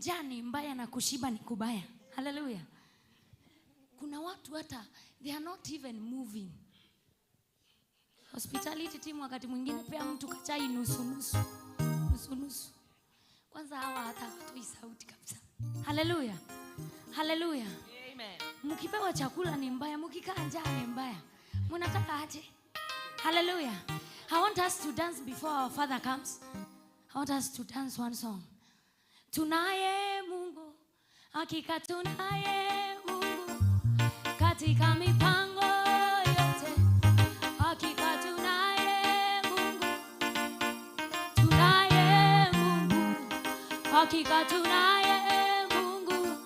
Njaa ni mbaya na kushiba ni kubaya. Haleluya. Kuna watu hata they are not even moving. Hospitality team wakati mwingine pea mtu kachai nusu nusu. Nusu nusu. Kwanza hawa hata hawatoi sauti kabisa. Haleluya. Haleluya. Amen. Mkipewa chakula ni mbaya, mkikaa njaa ni mbaya. Mnataka aje? Hallelujah. I want us to dance before our father comes. I want us to dance one song. Tunaye Mungu, hakika tunaye Mungu katika mipango yote. Hakika tunaye Mungu. Tunaye Mungu. Hakika tunaye Mungu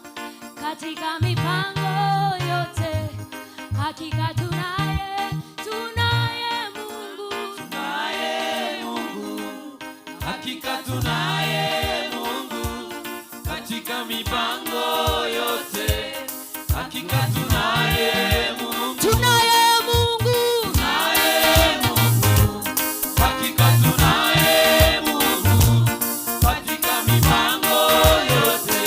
katika mipango yote. Hakika tunaye, tunaye Mungu. Tunaye Mungu, hakika tunaye Mungu katika mipango yote. Hakika tunaye Mungu. Tunaye Mungu. Tunaye Mungu, hakika tunaye Mungu katika mipango yote.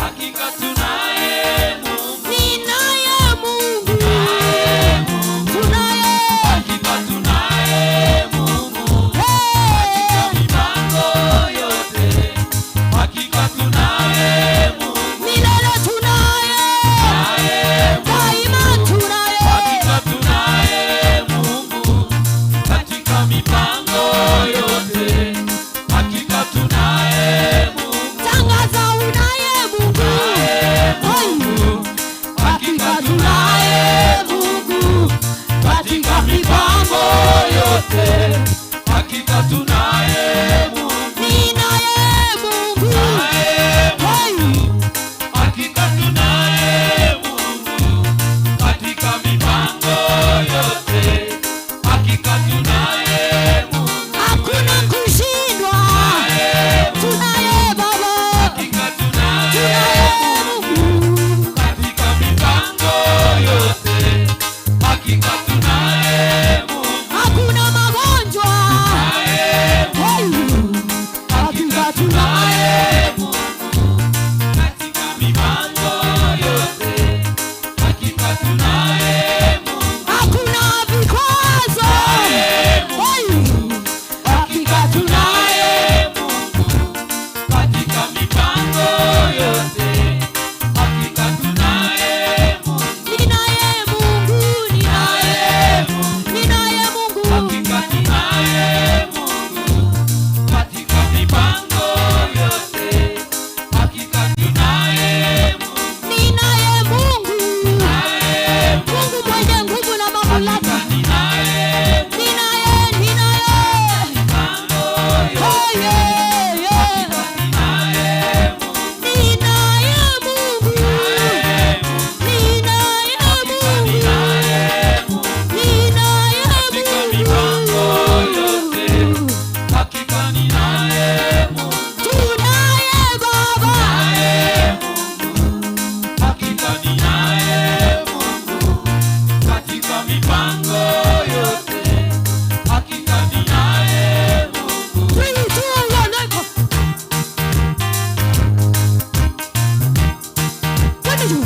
Hakika tunaye Mungu. Ninaye Mungu. Tunaye Mungu, Tunaye. hakika tunaye Mungu Hey. mipango yote. Hakika tunaye Mungu. Milele tunaye. Tunaye Mungu. Daima tunaye. Hakika tunaye Mungu katika mipango yote. Hakika tunaye Mungu. Tangaza unaye Mungu. Tunaye Mungu. Hakika tunaye Mungu katika mipango yote. Hakika tunaye Mungu. Ninaye Mungu. Tunaye Mungu. Hakika tunaye Mungu katika mipango yote. Hakika tunaye Mungu. Hakuna kushindwa. Tunaye Mungu. Tunaye Baba. Hakika tunaye Tunaye Mungu. katika mipango yote. Hakika tunaye Mungu. Hakuna magonjwa. Tunaye Hey. Hakika tunaye Mungu katika mipango yote. Hakika tunaye Mungu. Hakuna vikwazo. Tunaye Mungu. Hey. Hakika tunaye Mungu katika mipango yote. Hakika tunaye Mungu. Ninaye Mungu. Ninaye. Tunaye Mungu. Ninaye Mungu. Hakika tunaye Mungu katika mipango yote. Hakika tunaye Mungu. Ninaye Mungu. Tunaye Mungu mwenye nguvu na mamlaka. Hakika ninaye Ninaye, ninaye. mipango yote. Oh, yeah, yeah. Ninaye Mungu. Ninaye Mungu. Tunaye Mungu. Ninaye Mungu. Ninaye Mungu. Ninaye Katika mipango yote. Mungu. Hakika ninaye Mungu. Tunaye Baba. Tunaye Mungu. Hakika ninaye Mungu katika mipango yote. Hakika ninaye Mungu. 3, 2, 1, let's go. Twende juu.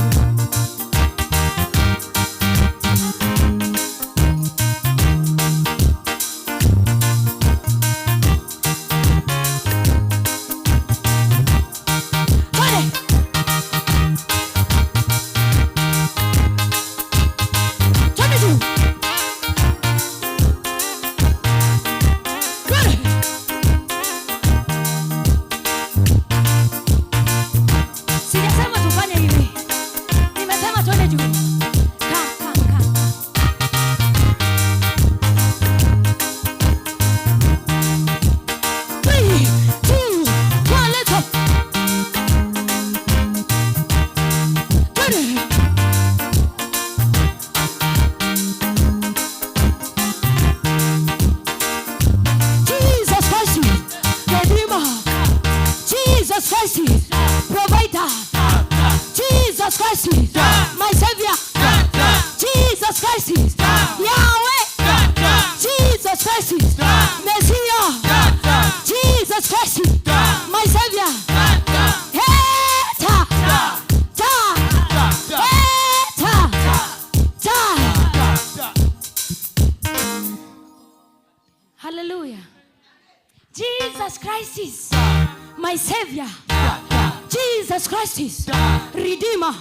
Twende. Twende juu. Twende. Sijasema tufanye hivi. Nimesema twende juu. Come, come, come. 3, 2, 1, let's go. Twende. Jesus Christ, Redeemer. Jesus Christ, Provider. Jesus Christ, my Savior. Jesus Christ, Yahweh. Jesus Christ, Messiah. Jesus Christ, my Savior. Hey! Christ is my Savior. Jesus Christ is Redeemer.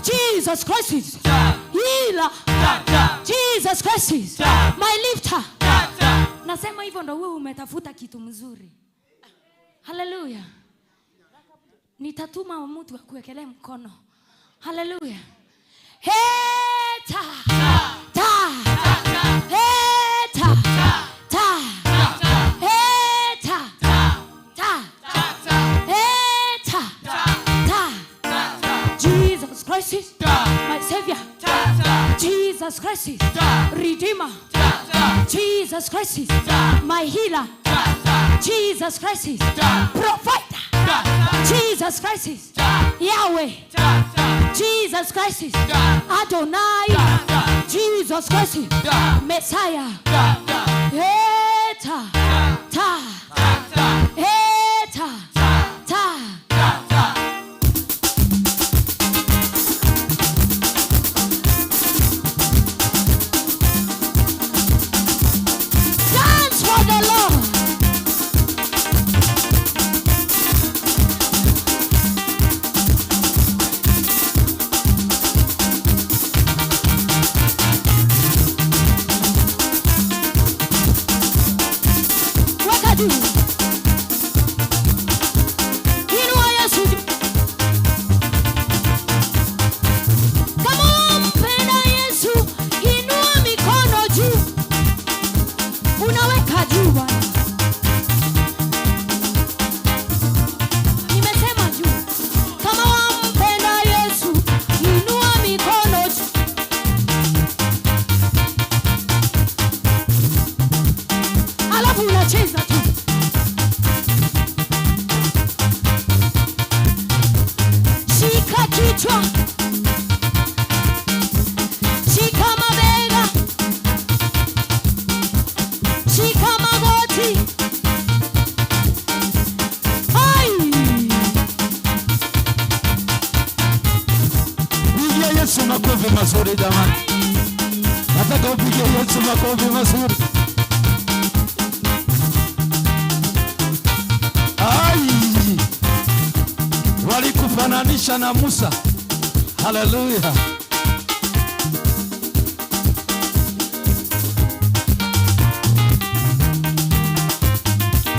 Jesus Christ is Healer. Jesus Christ is my lifter. Nasema hivyo ndo wewe umetafuta kitu mzuri. Haleluya. Nitatuma mtu akuwekelee mkono. Haleluya. Hey, ta, ta, hey, ta, ta, hey, ta, ta, hey, ta, ta. Jesus Christ is my Savior. Jesus Christ is Redeemer. Jesus Christ is my healer. Jesus Christ is provider. Jesus Christ is Yahweh. Jesus Christ is Adonai. Jesus Christ is Messiah. Hey, ta, ta, hey, ta, ta. Dance for the Lord. Weka juu. Inua Yesu juu. Kama wampenda Yesu, inua mikono juu. Unaweka juu Bwana. Nimesema juu. Kama wampenda Yesu, inua mikono juu. Alafu unacheza tu. Shika kichwa. Shika mabega. Shika magoti. Ai! Pigia Yesu makofi mazuri jamani. Nataka upige Yesu makofi mazuri. Ai! Walikufananisha na Musa. Haleluya.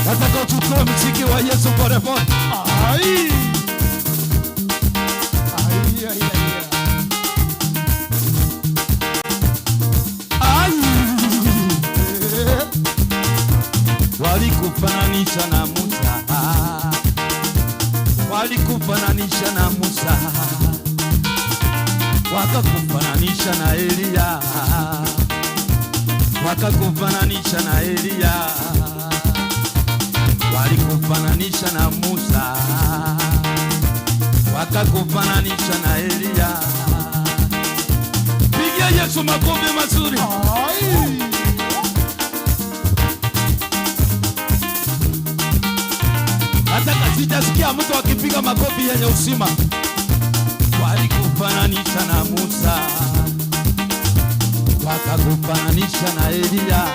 Nataka uchukue mziki wa Yesu polepole. Ai! Ai, ai, ai, ai. Ai! Walikufananisha na Musa. Walikufananisha na Musa. Wakakufananisha na Eliya. Wakakufananisha na Eliya. Walikufananisha na Musa. Wakakufananisha na Eliya. Pigia Yesu makofi mazuri. Hata sijasikia mtu akipiga makofi yenye uzima. Walikufananisha na Musa. Wakakufananisha na Eliya.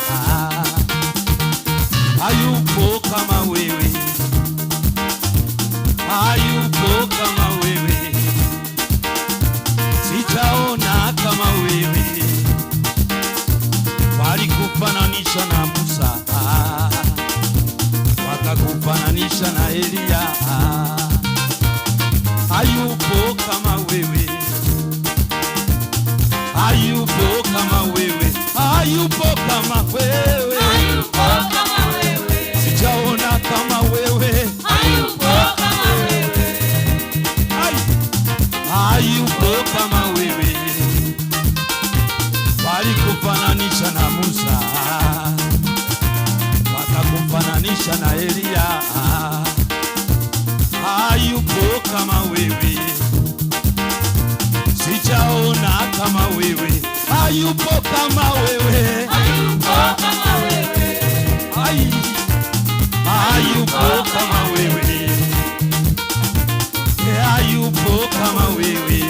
Hayupo kama wewe. Hayupo kama wewe. Sijaona kama wewe. Walikufananisha na Musa. Wakakufananisha na Eliya. Hayupo kama wewe. Hayupo kama wewe. Hayupo kama wewe. Hayupo kama wewe. Sijaona kama wewe. Hayupo kama wewe. Ai. Hayupo kama wewe. Walikufananisha na Musa. Wakakufananisha na Eliya. Hayupo kama wewe. Sijaona kama wewe. Hayupo kama wewe. Hayupo kama wewe. Ai. Hayupo kama wewe. Hayupo kama wewe.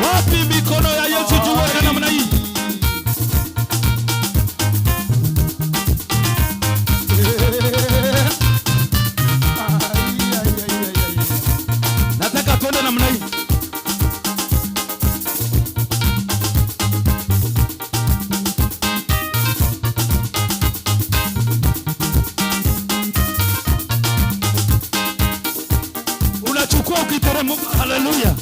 Wapi mikono ya Yesu tuweke namna hii? Ukiteremuka, haleluya.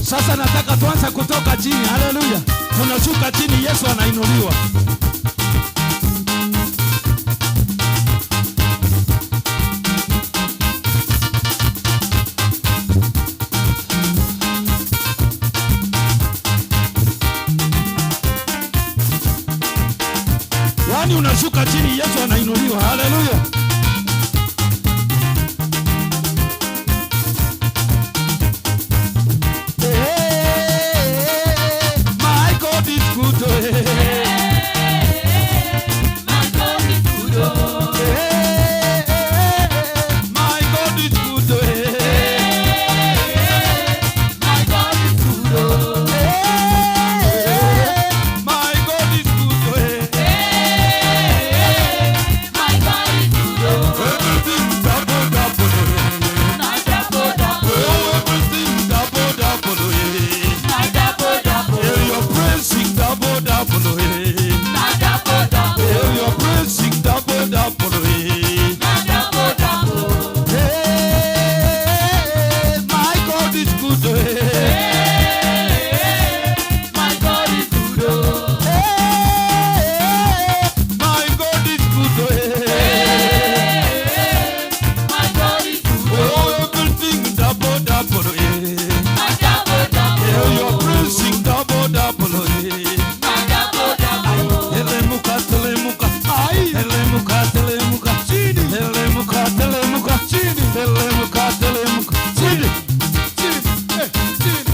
Sasa nataka tuanze kutoka chini, haleluya. Tunashuka chini, Yesu anainuliwa. Yaani unashuka chini, Yesu anainuliwa, haleluya. Hey, my God is good. My God is good. Hey, my God is good. My God is good. Hey, my God is good. My God is good. Everything double, double. My double double. Oh, everything double, double. My double double. Hear your praising double, double. My double double. Hear your praising double, double. My double double. Hey, my God is good. My God is good. Hey, my God is good. My God is good. Oh, everything double, double. My double double. Hear your praising double, double. My double double. Telemuka, telemuka, ai. Telemuka, telemuka, chini. Telemuka, telemuka, chini. Telemuka, telemuka, chini. Chini, eh, chini.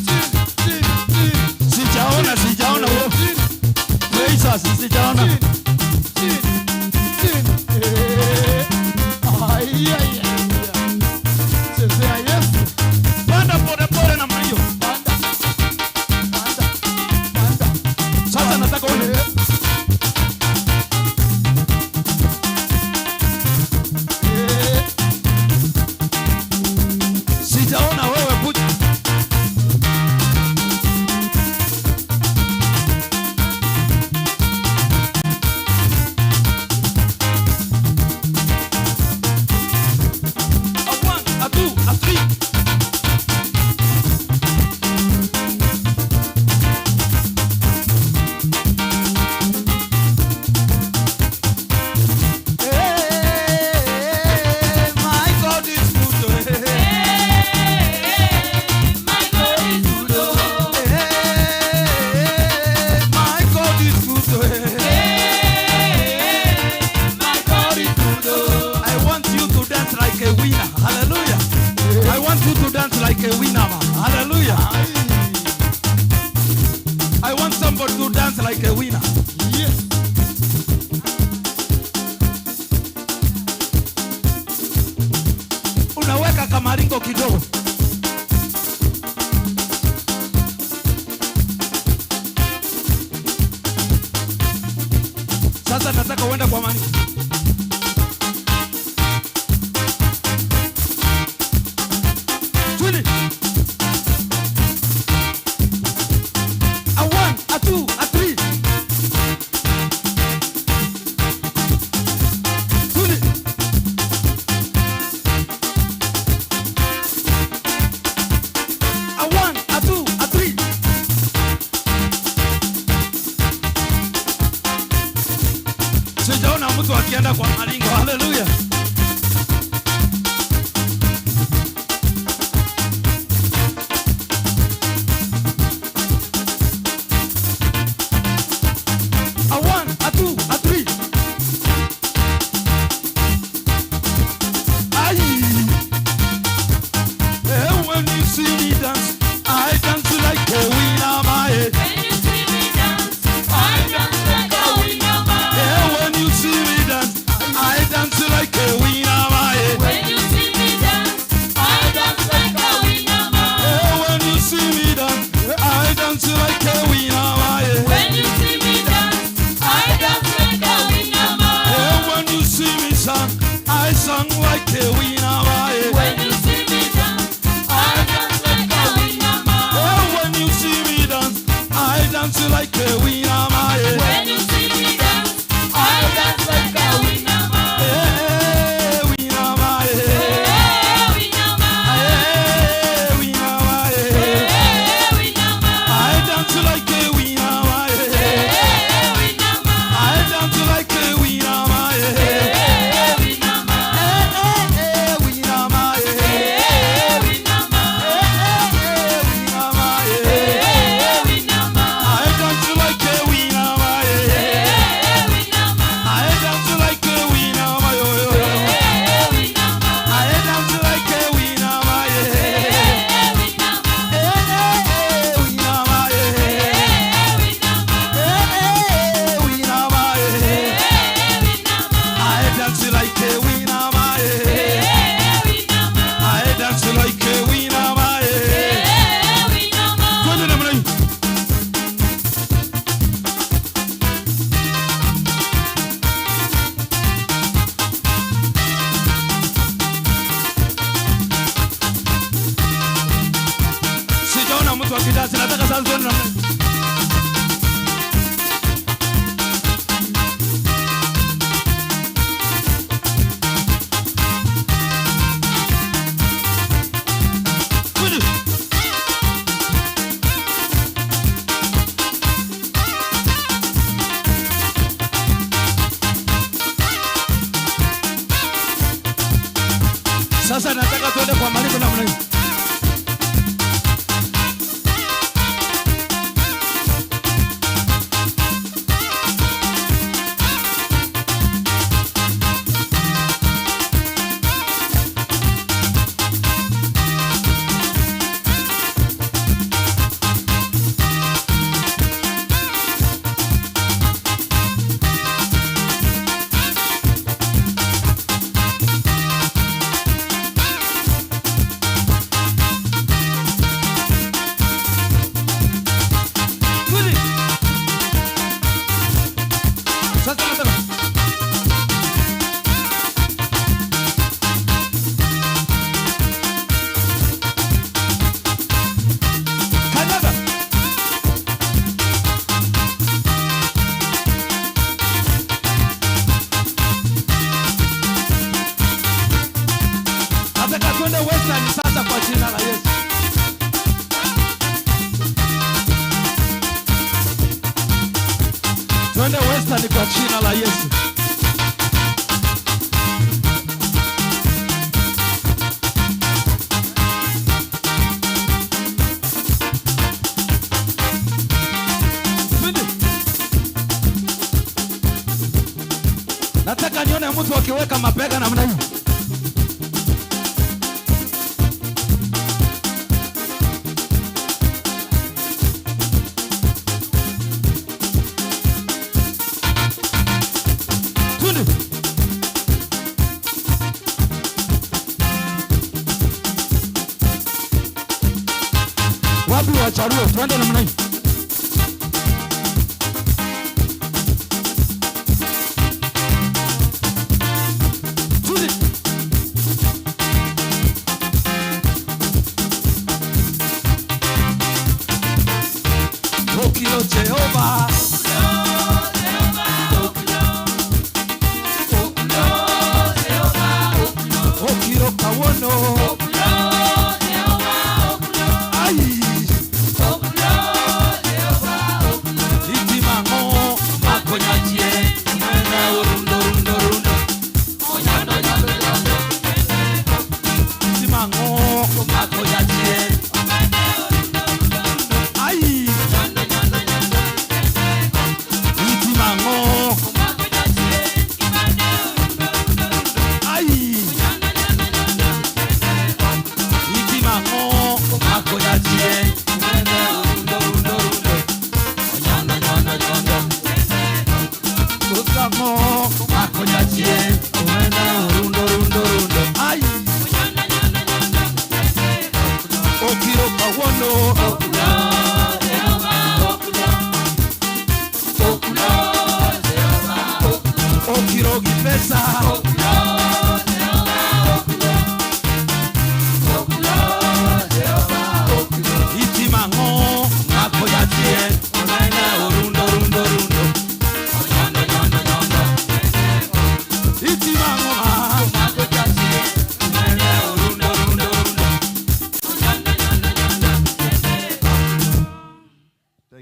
Chini, chini, chini. Sijaona, sijaona wewe. Jesus, sijaona. Chini, chini, eh. Ai, ai, ai. Chezea Yesu. Panda pole pole namna hiyo. Panda, panda, panda. Sasa nataka uone. Eh, Sijaona wewe kuja. A one, a two, a three. Hey, my God is good. My God is good. Hey, my God is good. My God is good. I want you to dance like a winner. Hallelujah. I want you to dance like a winner, man. Hallelujah. ai. I want somebody to dance like a winner. Yes. Unaweka kamaringo kidogo. Sasa nataka uende kwa mani. Twende. A one, a two, a three. Twende. A one, a two, a three. Sijaona mtu akienda kwa maringo. Haleluya. A one, a two, a three. Aye. Hey, when you see me dance, I dance like a winner, my. When you see me dance, I dance like a winner. Hey, when you see me dance, I dance like like a winner, man. When you see me dance, I dance like a winner man. Hey, winner, man. Hey, winner man. Hey, winner, man. Hey, winner man. I dance like a winner, man. Hey, winner man. I dance like a winner, man. Hey, winner man. Hey, hey, winner, man. Hey, winner man. Hey, winner, man. Hey, winner man. I dance like a winner, man. Hey, winner man. I dance like a winner, man. Hey, winner man. I dance like a winner, man. Hey, winner man. Hey, winner, man. Hey, winner man. Hey, winner, man. Hey, winner man. I dance like a winner, man. Hey, winner man. I dance like a winner, man. Hey, winner man. Twende namna hii. Sijaona mtu akidansi, nataka sasa tuone namna hii. Twende. Sasa nataka tuende kwa maliko namna hii. Twende. Sasa nataka Kanyaga. Nataka twende Western sasa kwa jina la Yesu. Twende Western kwa jina la Yesu. Twende. Nataka nione mtu akiweka mabega namna hii. Twende. Wapi wacharuo? Twende namna hii. Twende. Okilo Jehova. Okilo kawono. Ai. Itimango. Itimango. Ai. Itimango. Ai. Itimango. Utamo. Ai. Okiro kawono. Okiro gipesa. Itimango.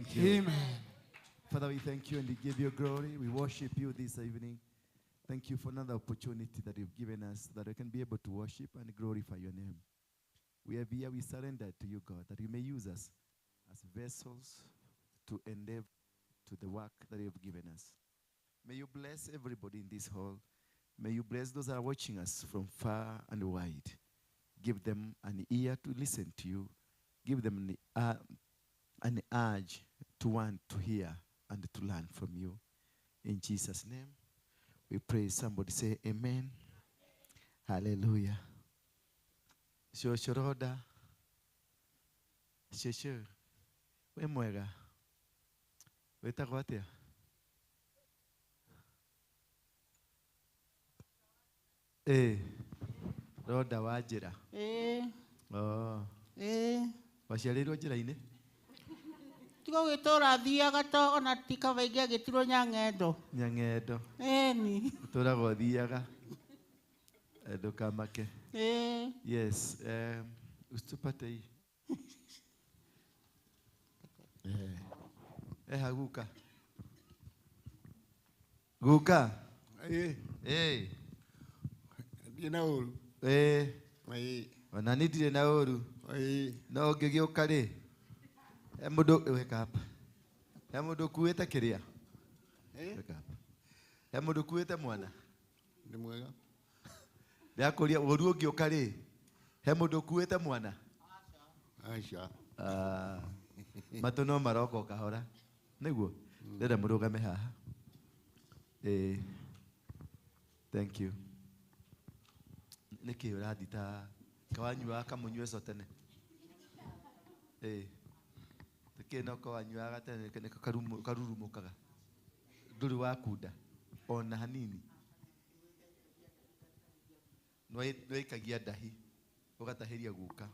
Thank you. Amen. Father, we thank you and we give you glory. We worship you this evening. Thank you for another opportunity that you've given us that we can be able to worship and glorify your name. We are here, we surrender to you, God, that you may use us as vessels to endeavor to the work that you have given us. May you bless everybody in this hall. May you bless those that are watching us from far and wide. Give them an ear to listen to you. Give them an urge to want to hear and to learn from you. In Jesus' name, we pray. Somebody say amen. Hallelujah. Shoshoroda. Shosho. We mwega. Wetagwo atia? Roda wa njĩra. Oh. Waciarĩirwo njĩra-inĩ? Tiga gwĩtũra thiaga to ona ti kaba ingĩagĩtirwo Nyang'endo. Nyang'endo. Ĩni. Ũtũraga ũthiaga. Ndũkamake. Yes, usitupate hii. Guka. Guka. Ndirĩ na ũru. Ona niĩ ndirĩ na ũru. No ũngĩgĩũka rĩ, he mũndũ, weka hapa. He mũndũ ũkuĩte kĩrĩa? Weka hapa. He mũndũ ũkuĩte mwana? Nĩ mwega. Ndĩrakũria, ũru ũngĩũka rĩ, he mũndũ ũkuĩte mwana? Aca. Matũ no maroka o kahora. Nĩguo? Ndĩrenda mũrũgame haha. Thank you. Nĩkĩ ũrathiĩ ta kawanyuaga kamũnyue co tene? Nĩkĩ no kawanyuaga tene nĩko karurumũkaga? Ndũrĩ wakunda ona hanini. Nĩwaikagia ndahi ũgatahĩria guka,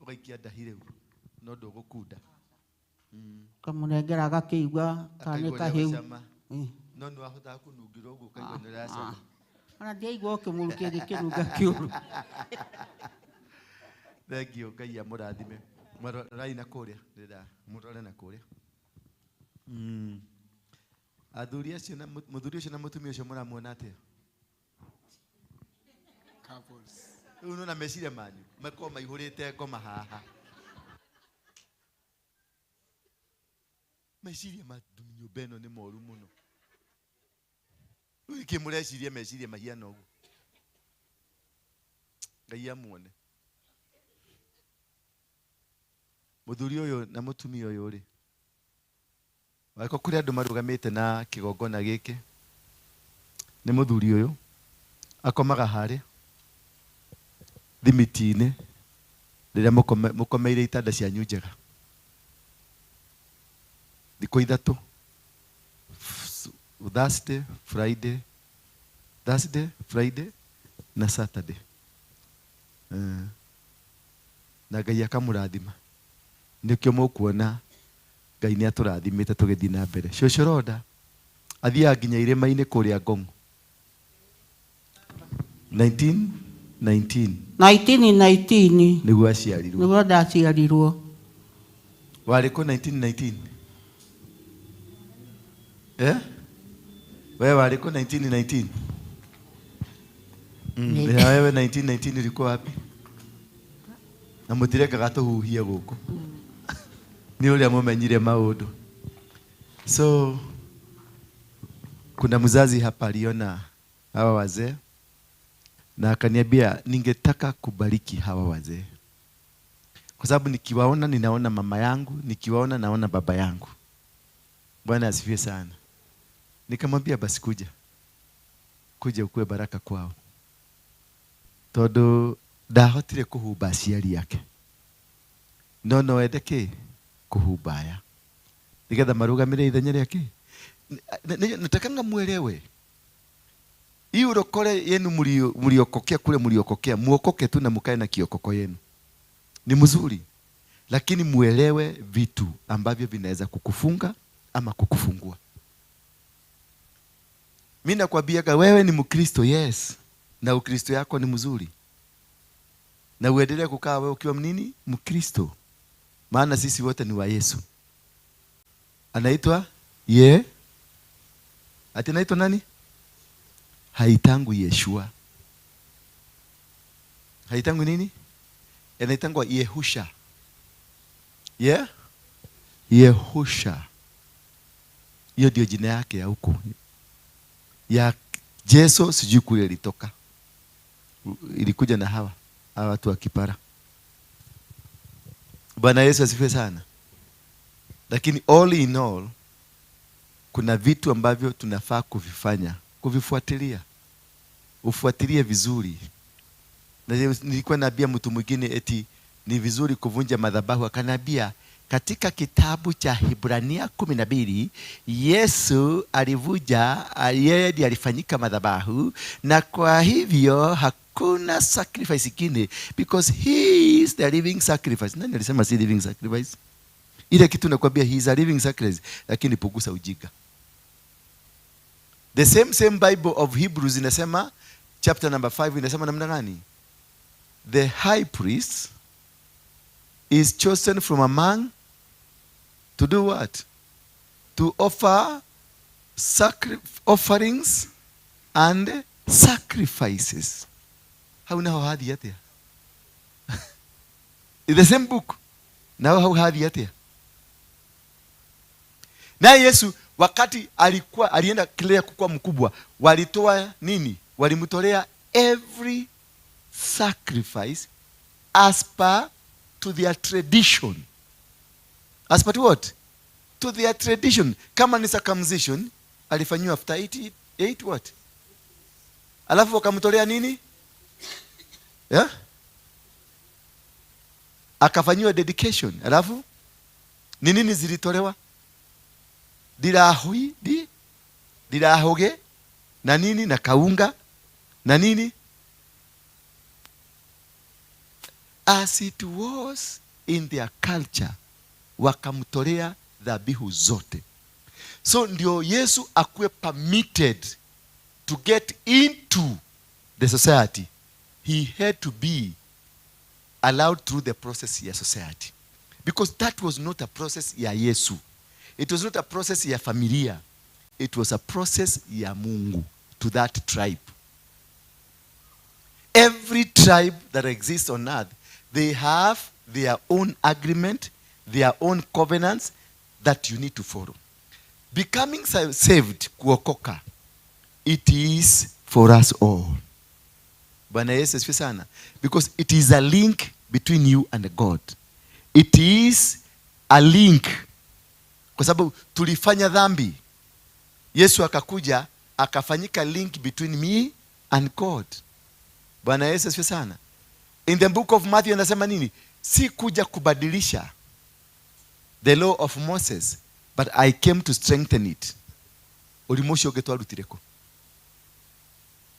ũgaikia ndahi rĩu no ndũgũkunda. Kamũnengera agakĩigua kana nĩ Akaigua kahĩu. nĩegũcama. No nĩwahotaga kũnungĩra ũguo ũkaigua nĩũracama. Ona ndiaigua ũkĩmũrukia gĩkĩnunga kĩũru. Thank you, Ngai amũrathime. Rorai na kũrĩa, ndĩrenda mũrore na kũrĩa. Athuri acio na mũthuri ũcio na mũtumia ũcio mũramuona atĩa? Couples. Rĩu nĩwona meciria manyu makorwo maihũrĩte ngoma haha. Meciria ma nyũmba ĩno nĩ moru mũno. Rĩu nĩkĩ mũreciria meciria mahiana ũguo? Ngai amuone. Mũthuri ũyũ na mũtumia ũyũ rĩ, wako kũrĩ andũ marũgamĩte na kĩgongona gĩkĩ. Nĩ mũthuri ũyũ akomaga harĩa thimiti-inĩ rĩrĩa mũkomeire itanda cianyu njega. Thikũ ithatũ, Thursday, Friday, Thursday, Friday na Saturday. Na Ngai akamũrathima. Nĩkĩo mũkuona Ngai nĩ atũrathimĩte tũgĩthiĩ na mbere. Cũcũ athiaga nginya irĩma-inĩ kũrĩa Ngong. 1919. 1919. Nĩguo aciarirwo. Nĩguo ndaciarirwo. Warĩ kũ 1919? Wewe warĩ kũ 1919? Na wewe 1919 ulikuwa wapi? Na mũtirekaga tũhuhie gũkũ. Nĩ ũrĩa mũmenyire maũndũ. So kuna mzazi hapa aliona hawa wazee na akaniambia ningetaka kubariki hawa wazee. Kwa sababu nikiwaona ninaona mama yangu, nikiwaona naona baba yangu. Bwana asifiwe sana. Nikamwambia basi kuja. Kuja ukuwe baraka kwao. Tondu ndahotire kuhumba aciari ake. No no ende ki kuhumba aya. Nigetha marugamire ithenya rĩa kĩ? Natakanga muelewe. Hii urokore yenu mliokokea kule mliokokea, muokoke tu na mukae na kiokoko yenu. Ni mzuri. Lakini muelewe vitu ambavyo vinaweza kukufunga ama kukufungua. Mimi nakwambiaga wewe ni Mkristo, yes. Na Ukristo yako ni mzuri. Na uendelee kukaa wewe ukiwa nini? Mkristo. Maana sisi wote ni wa Yesu. Anaitwa ye ati anaitwa nani? Haitangu Yeshua. Haitangu nini? Anaitangwa Yehusha. Yeah? Yehusha. Hiyo ndio jina yake ya huko. Ya Jesu sijui kule ilitoka. Ilikuja na hawa watu wa kipara. Bwana Yesu asifiwe sana. Lakini all in all, kuna vitu ambavyo tunafaa kuvifanya, kuvifuatilia. Ufuatilie vizuri. Na nilikuwa naambia mtu mwingine eti ni vizuri kuvunja madhabahu, akaniambia katika kitabu cha Hibrania 12 Yesu alivuja, yeye ndiye alifanyika madhabahu, na kwa hivyo hakuna sacrifice ingine because he is the living sacrifice. Nani alisema si living sacrifice? Ile kitu nakwambia he is a living sacrifice, lakini punguza ujinga. The same Bible of Hebrews inasema chapter number 5 inasema namna gani? The high priest is chosen from among to do what? To offer offerings and sacrifices. Hau naho hathi atia? In the same book. Nao hau hathi atia? Naye Yesu wakati alikuwa alienda kilea kukua mkubwa, walitoa nini? Walimtolea every sacrifice as per to their tradition. As per to what? To their tradition. Kama ni circumcision, alifanyiwa after 8 what? Alafu wakamtolea nini? Yeah? Akafanyiwa dedication. Alafu ni nini zilitolewa? Dirahui, di? Dirahoge na nini na kaunga na nini? As it was in their culture, wakamtolea dhabihu zote. So ndio Yesu akuwe permitted to get into the society, he had to be allowed through the process ya society. Because that was not a process ya Yesu. It was not a process ya familia. It was a process ya Mungu to that tribe. Every tribe that exists on earth, they have their own agreement, their own covenants that you need to follow. Becoming saved, kuokoka, it is for us all. Bwana Yesu asifiwe sana. Because it is a link between you and God. It is a link. Kwa sababu tulifanya dhambi. Yesu akakuja, akafanyika link between me and God. Bwana Yesu asifiwe sana. In the book of Matthew anasema nini? Si kuja kubadilisha the law of Moses, but I came to strengthen it. Ũrimũ ũcio ũngĩ twarutire kũ?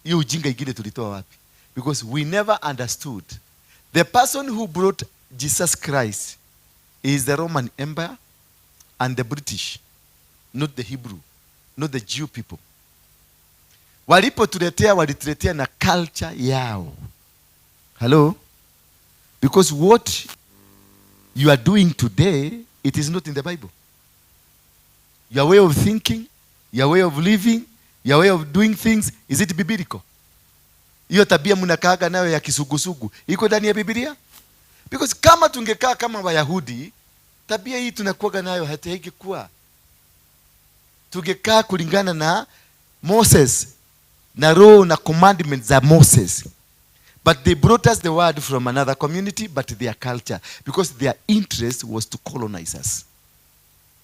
Hiyo ujinga ingine tulitoa wapi? Because we never understood. The person who brought Jesus Christ is the Roman Empire and the British, not the Hebrew, not the Jew people. Walipotuletea, walituletea na culture yao. Hello? Because what you are doing today, it is not in the Bible. Your way of thinking, your way of living, your way of doing things, is it biblical? Hiyo tabia mnakaaga nayo ya kisugusugu, iko ndani ya Biblia? Because kama tungekaa kama Wayahudi, tabia hii tunakuwaga nayo hata haingekuwa. Tungekaa kulingana na Moses na law na commandments za Moses. But they brought us the word from another community, but their culture, because their interest was to colonize us.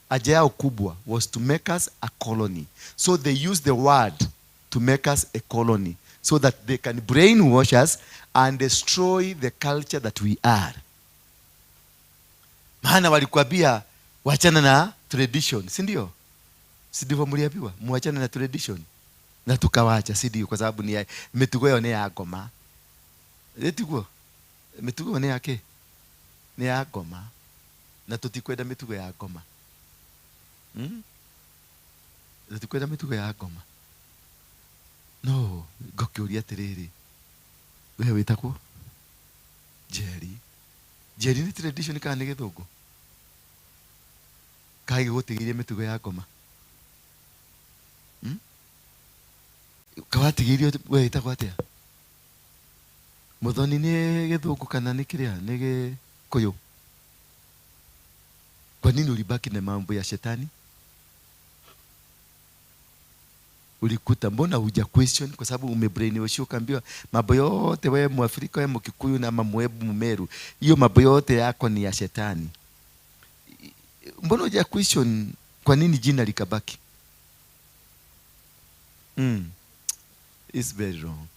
Haja yao kubwa was to make us a colony. So they used the word to make us a colony, so that they can brainwash us and destroy the culture that we are. Maana walikuambia wachana na tradition, si ndio? Si ndivyo mliambiwa? Muachane na tradition. Na tukawacha, si ndio? Kwa sababu ni mitugo yao ni ya ngoma. Ĩtiguo? Mitugo ni yake? Ni ya ngoma. Na tutikwenda mitugo ya ngoma. Tutikwenda mitugo ya ngoma. No, ngũkĩũria atĩrĩrĩ, we wĩtagwo Njeri. Njeri nĩ tradition kana nĩ gĩthũngũ? Kaigũtigĩirie mĩtugo ya ngoma. Kawatigĩirio we ĩtagwo atĩa? Muthoni nĩ gĩthũngũ kana nĩ kĩrĩa nĩ gĩkũyũ? Kwa nini ulibaki na mambo ya shetani? Ulikuta mbona huja question? Kwa sababu umebrainwashiwa ukaambiwa mambo yote wewe Mwafrika, wewe Mkikuyu na ama Mwebu Mmeru, hiyo mambo yote yako ni ya shetani. Mbona huja question kwa nini jina likabaki? It's very wrong.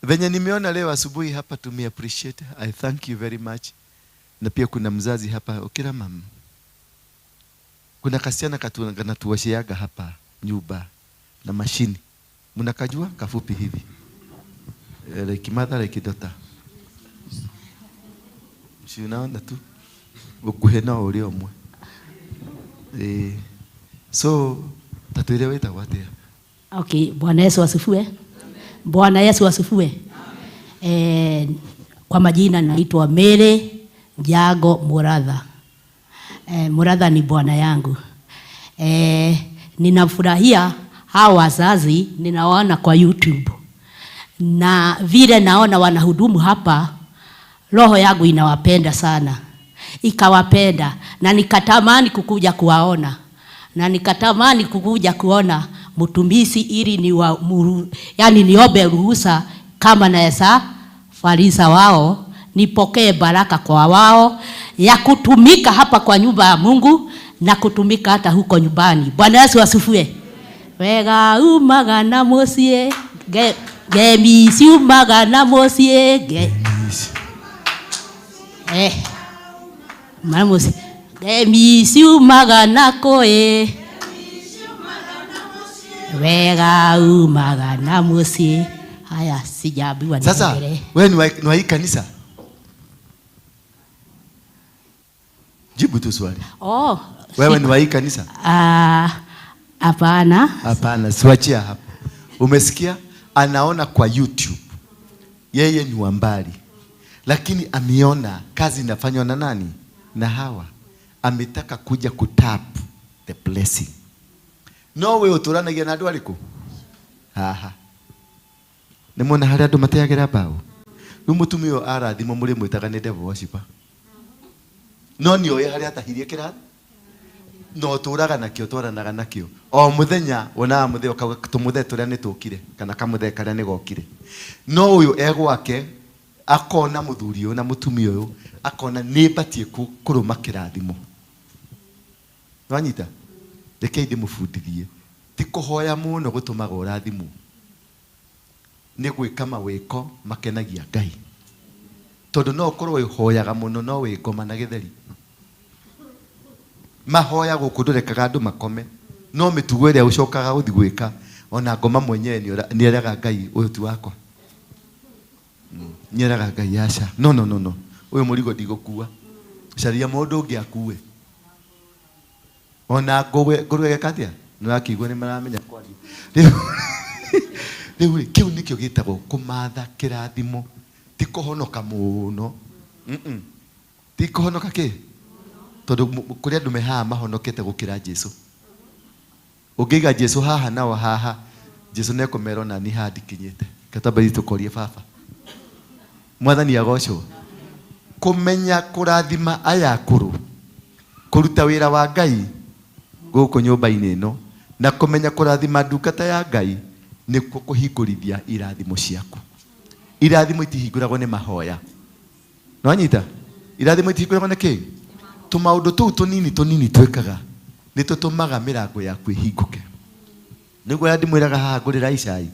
Venye nimeona leo asubuhi hapa, tume appreciate. I thank you very much. Na pia kuna mzazi hapa, okira mam. Kuna kasichana kanatuosheaga hapa nyumba na mashini. Mnakajua kafupi hivi. Like mother like daughter. Si unaona tu. Ukuhe no uri omwe. So tatwire wetagwo atia? Okay, Bwana Yesu asifiwe. Bwana Yesu asifiwe. Kwa majina naitwa Mary Jago Muratha. Muratha ni bwana yangu. Ninafurahia hawa wazazi ninawaona kwa YouTube. Na vile naona wanahudumu hapa, roho yangu inawapenda sana. Ikawapenda na nikatamani kukuja kuwaona. Na nikatamani kukuja kuona mtumishi ili yani niombe ruhusa kama naweza farisa wao, nipokee baraka kwa wao ya kutumika hapa kwa nyumba ya Mungu na kutumika hata huko nyumbani. Bwana Yesu asifiwe. Wega umaga na mucie, gemisi umaga na mucie, mamusi. Gemisi umaga na koe. Wega umaga na mucie. Haya, sijaambiwa Sasa, niendelee. wewe ni wa hii kanisa? Jibu tu swali. Oh, wewe ni wa hii kanisa? Hapana. Hapana, siwachia hapo. Umesikia? Anaona kwa YouTube. Yeye ni wa mbali. Lakini ameona kazi inafanywa na nani? Na hawa. Ametaka kuja kutap the blessing. No we uturanagia na andu ariku? Haha. Nĩ muona harĩa andũ mateagĩra mbaũ? Rĩu mũtumia ũyũ arathimwo mũrĩ mwĩtaga nĩ devil worshiper. No nĩ oĩ harĩa atahirie kĩrathi? No ũtũraga nakĩo, twaranaga nakĩo. O mũthenya wonaga mũthee ũkauga tũmũthee tũrĩa nĩ tũkire, kana kamũthee karĩa nĩ gokire. No ũyũ e gwake, akona mũthuri ũyũ na mũtumia ũyũ, akona nĩ batiĩ kũrũma kĩrathimo. Nĩwanyita? Rekei ndĩmũbundithie. Ti kũhoya mũno gũtũmaga ũrathimwo. Nĩ gwĩka mawĩko makenagia Ngai. Tondũ no ũkorwo ũhoyaga mũno no wĩ ngoma na gĩtheri. Mahoya gũkũ ndũrekaga andũ makome. No mĩtugo ĩrĩa ũcokaga gũthiĩ gwĩka, ona ngoma mwenyewe nĩeraga Ngai ũyũ ti wakwa. Nĩeraga Ngai aca. No, no, no, no. Ũyũ mũrigo ndigũkua. Caria mũndũ ũngĩ akue. Ona ngũrwe ĩgeka atĩa? Nĩũrakĩigua nĩ maramenya kwaria. Rĩu rĩ, kĩu nĩkĩo gĩtagwo kũmatha kĩrathimo. Ti kũhonoka mũno. Ti kũhonoka kĩ? Tondũ kũrĩ andũ me haha mahonokete gũkĩra Jesũ. Ũngĩiga Jesũ haha nao haha, Jesũ nĩekũmera ona niĩ haha ndikinyĩte. Reke twambe tũkorie baba. Mwathani agocwo. Kũmenya kũrathima aya akũrũ, kũruta wĩra wa Ngai gũkũ nyũmba-inĩ ĩno, na kũmenya kũrathima ndungata ya Ngai nĩkuo kũhingũrithia irathimo ciaku. Irathimo itihingũragwo nĩ mahoya. Nĩwanyita? Irathimo itihingũragwo nĩ kĩ? Tũmaũndũ tũu tũnini tũnini twĩkaga nĩ tũtũmaga mĩrango yaku ĩhingũke. Nĩguo ũrĩa ndĩmwĩraga haha ngũrĩra icai,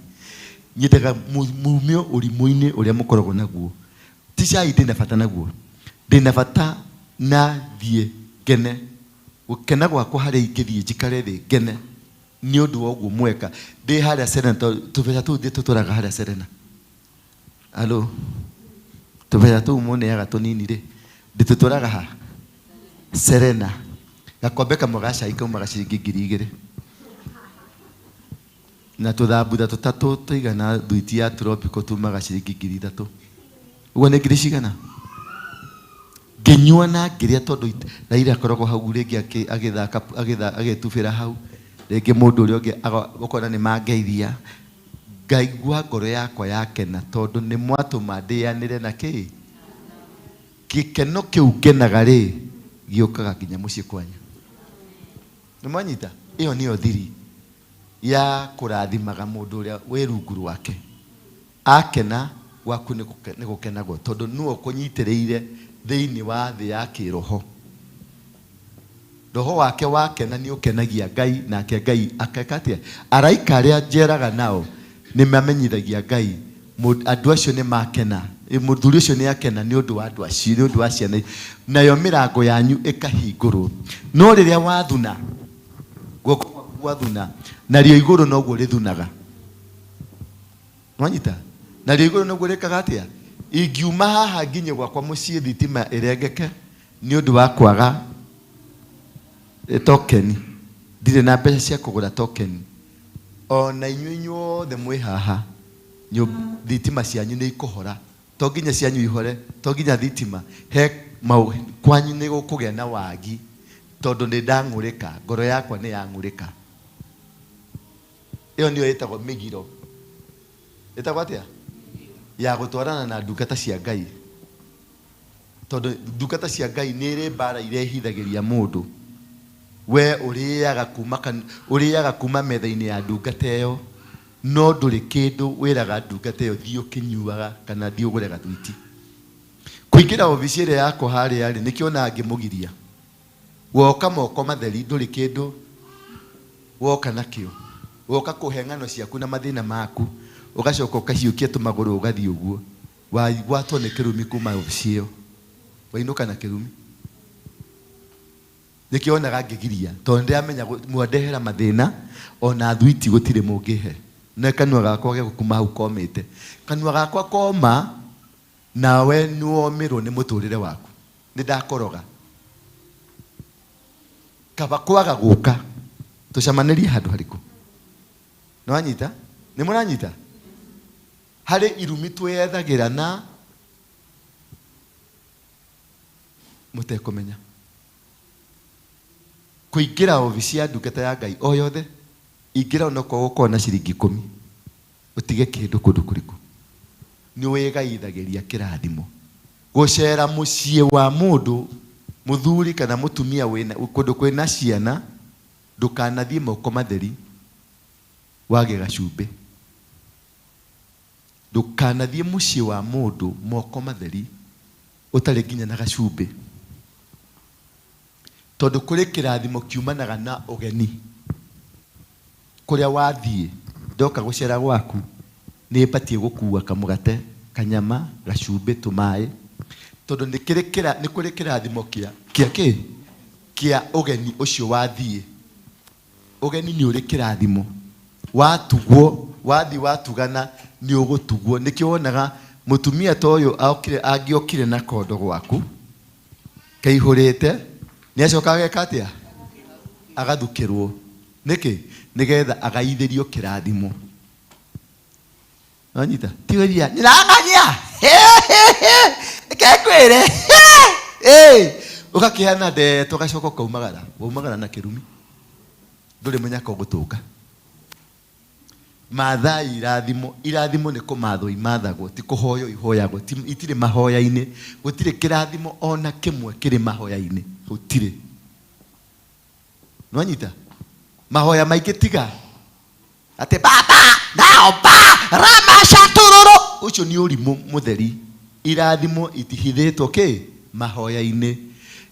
nyendaga mumio ũrimũ-inĩ ũrĩa mũkoragwo naguo. Ti cai ndĩna bata naguo, ndĩna bata na thiĩ ngene. Gũkena gwakwa harĩa ingĩthiĩ njikare thĩ ngene nĩ ũndũ wa ũguo mweka. Ndĩ harĩa Serena, tondũ tũbeca tũu ndĩ tũtũraga harĩa Serena. Alo, tũbeca tũu mũneaga tũnini rĩ, ndĩtũtũraga ha? Serena. Gakombe kamwe ga cai kaumaga ciringi ngiri igĩrĩ. Na tũthambutha tũtatũ tũigana thuiti ya tropical tumaga ciringi ngiri ithatũ. Ũguo nĩ ngiri cigana? Ngĩnyua na ngĩrĩa tondũ Raila akoragwo hau rĩngĩ agĩthaka agĩtubĩra hau rĩngĩ mũndũ ũrĩa ũngĩ ũkona nĩ mangeithia ngaigua ngoro yakwa yakena tondũ nĩ mwatũma ndĩanĩre na kĩ gĩkeno kĩu ngenaga rĩ gĩũkaga nginya mũciĩ kwanyu. Nĩ mwanyita? Ĩyo nĩyo thiri ya kũrathimaga mũndũ ũrĩa wĩ rungu rwake. Akena gwaku nĩ gũkenagwo tondũ nĩwe ũkũnyitĩrĩire thĩinĩ wa thĩ ya kĩroho. Roho wake wakena nĩ ũkenagia Ngai nake Ngai akeka atĩa? Araika arĩa njeraga nao nĩ mamenyithagia Ngai andũ acio nĩ makena, mũthuri ũcio nĩ akena nĩ ũndũ wa andũ acio, nĩ ũndũ wa ciana, nayo mĩrango yanyu ĩkahingũrwo. No rĩrĩa wathuna, guoko gwaku gwathuna, narĩo igũrũ noguo rĩthunaga. Nwanyita? Narĩo igũrũ noguo rĩkaga atĩa? Ingiuma haha nginye gwakwa mũciĩ thitima ĩrengeke nĩ ũndũ wa kwaga token, ndirĩ na mbeca cia kũgũra token, ona inyuĩ inyuothe mwĩ haha thitima cianyu nĩ ikũhora. To nginya cianyu ihore, to nginya thitima he kwanyu nĩ gũkũgĩa na wagi tondũ nĩ ndang'ũrĩka, ngoro yakwa nĩ yang'ũrĩka. Ĩyo nĩyo ĩtagwo mĩgiro. Ĩtagwo atĩa? Ya gũtwarana na ndungata cia Ngai. Tondũ ndungata cia Ngai nĩ ĩrĩ mbara irehithagĩria mũndũ. We ũrĩaga kuma metha-inĩ ya ndungata ĩyo, no ndũrĩ kĩndũ wĩraga ndungata ĩyo thiĩ ũkĩnyuaga kana thiĩ ũgũre gathwiti. Kũingĩra obici ĩrĩa yakwa harĩa rĩ, nĩkĩo ona ngĩmũgiria. Woka moko matheri ndũrĩ kĩndũ woka nakĩo. Woka kũhe ng'ano ciaku na mathĩna maku, ũgacoka ũkahiũkia tũmagũrũ ũgathiĩ ũguo. Wagwatwo nĩ kĩrumi kuma obici ĩyo. Wainũka na kĩrumi. Nĩkĩo onaga ngĩgiria, tondũ nĩndĩramenya mwandehera mathĩna, ona thwiti gũtirĩ mũngĩhe. Na kanua gakwa gegũkuma hau komĩte. Kanua gakwa koma, nawe nĩwomĩrwo nĩ mũtũrĩre waku. Nĩndakoroga. Kaba kwaga gũka, tũcemanĩrie handũ harĩkũ? Nĩwanyita? Nĩmũranyita? Harĩ irumi twĩyethagĩra na mũtekũmenya. Kũingĩra obici ya ndungata ya Ngai o yothe, ingĩra onokorwo ũkorwo na ciringi 10, ũtige kĩndũ kũndũ kũrĩkũ. Nĩ wĩgaithagĩria kĩrathimo. Gũcera mũciĩ wa mũndũ, mũthuri kana mũtumia wĩna kũndũ kwĩna ciana, ndũkanathiĩ moko matheri wage gacumbĩ. Ndũkanathiĩ mũciĩ wa mũndũ moko matheri ũtarĩ nginya na gacumbĩ. Tondũ kũrĩ kĩrathimo kiumanaga na ũgeni. Kũrĩa wathiĩ, ndoka gũcera gwaku, nĩ batiĩ gũkua kamũgate, kanyama, gacumbĩ, tũmaĩ. Tondũ nĩ kũrĩ kĩrathimo kĩa kĩ? Kĩa ũgeni ũcio wathiĩ. Ũgeni nĩ ũrĩ kĩrathimo. Watugwo, wathiĩ watugana, nĩ ũgũtugwo. Nĩkĩo wonaga mũtumia ta ũyũ angĩokire na kondo gwaku, kaihũrĩte, nĩ acoka ageka atĩa? Agathukĩrwo. Nĩkĩ? Nĩgetha agaithĩrio kĩrathimo. Wanyita? Tiweria, nĩrang'ania! Reke ngwĩre. Ũgakĩheana ndeto ũgacoka ũkaumagara. Waumagara na kĩrumi. Ndũrĩ mũnyaka ũgũtũnga. Mathai irathimo, irathimo nĩ kũmathwo imathagwo, ti kũhoywo ihoyagwo, itirĩ mahoya-inĩ. Gũtirĩ kĩrathimo ona kĩmwe kĩrĩ mahoya-inĩ. Gũtirĩ. Nwanyita? Mahoya maingĩ tiga. Atĩ baba, naomba, ramashatururu. Ũcio nĩ ũrimũ mũtheri. Irathimo itihithĩtwo kĩ? Mahoya-inĩ.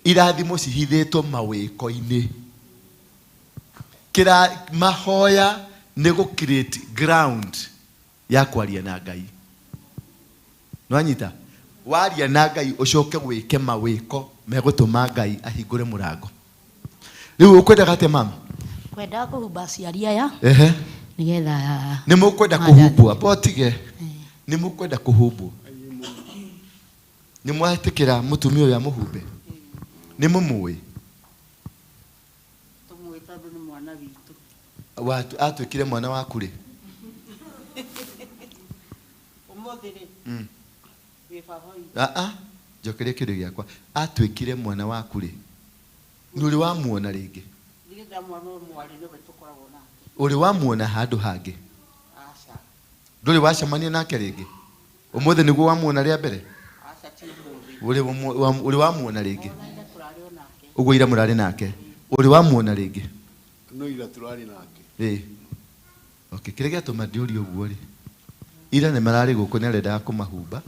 Irathimo cihithĩtwo mawĩko-inĩ. Mahoya nĩ gũ create ground ya kwaria na Ngai. Nwanyita? Waria na Ngai ũcoke wĩke mawĩko megũtũma Ngai ahingũre mũrango. Rĩu ũkwendaga atĩa mama? Kwenda kũhumba aciari aya. Ehe. Nĩgetha Nĩ mũkwenda kũhumbwo, amba ũtige. Nĩ mũkwenda kũhumbwo. Nĩ mwetĩkĩra mũtumia ũyũ amũhumbe? Nĩ mũmũĩ? Tũmũĩ tondũ nĩ mwana witũ. Atuĩkire mwana waku rĩ? Ũmũthĩ rĩ? Wĩ baba witũ. Njokeria kĩndũ gĩakwa. Atuĩkire mwana waku rĩ? Nĩ ũrĩ wamuona rĩngĩ? Ndirĩ ndamuona mwarĩ nĩwe tũkoragwo nake. Ũrĩ wamuona handũ hangĩ? Aca. Ndũrĩ wacemania nake rĩngĩ? Ũmũthĩ nĩguo wamuona rĩa mbere? Aca ti ũmũthĩ. Ũrĩ wamuona rĩngĩ? Ona tũrarĩ o nake. Ũguo ira mũrarĩ nake. Ũrĩ wamuona rĩngĩ? No ira tũrarĩ nake. Ĩĩ. Okay, kĩrĩa gĩatũma ndĩũrie ũguo rĩ, ira nĩ mararĩ gũkũ nĩ arendaga kũmahumba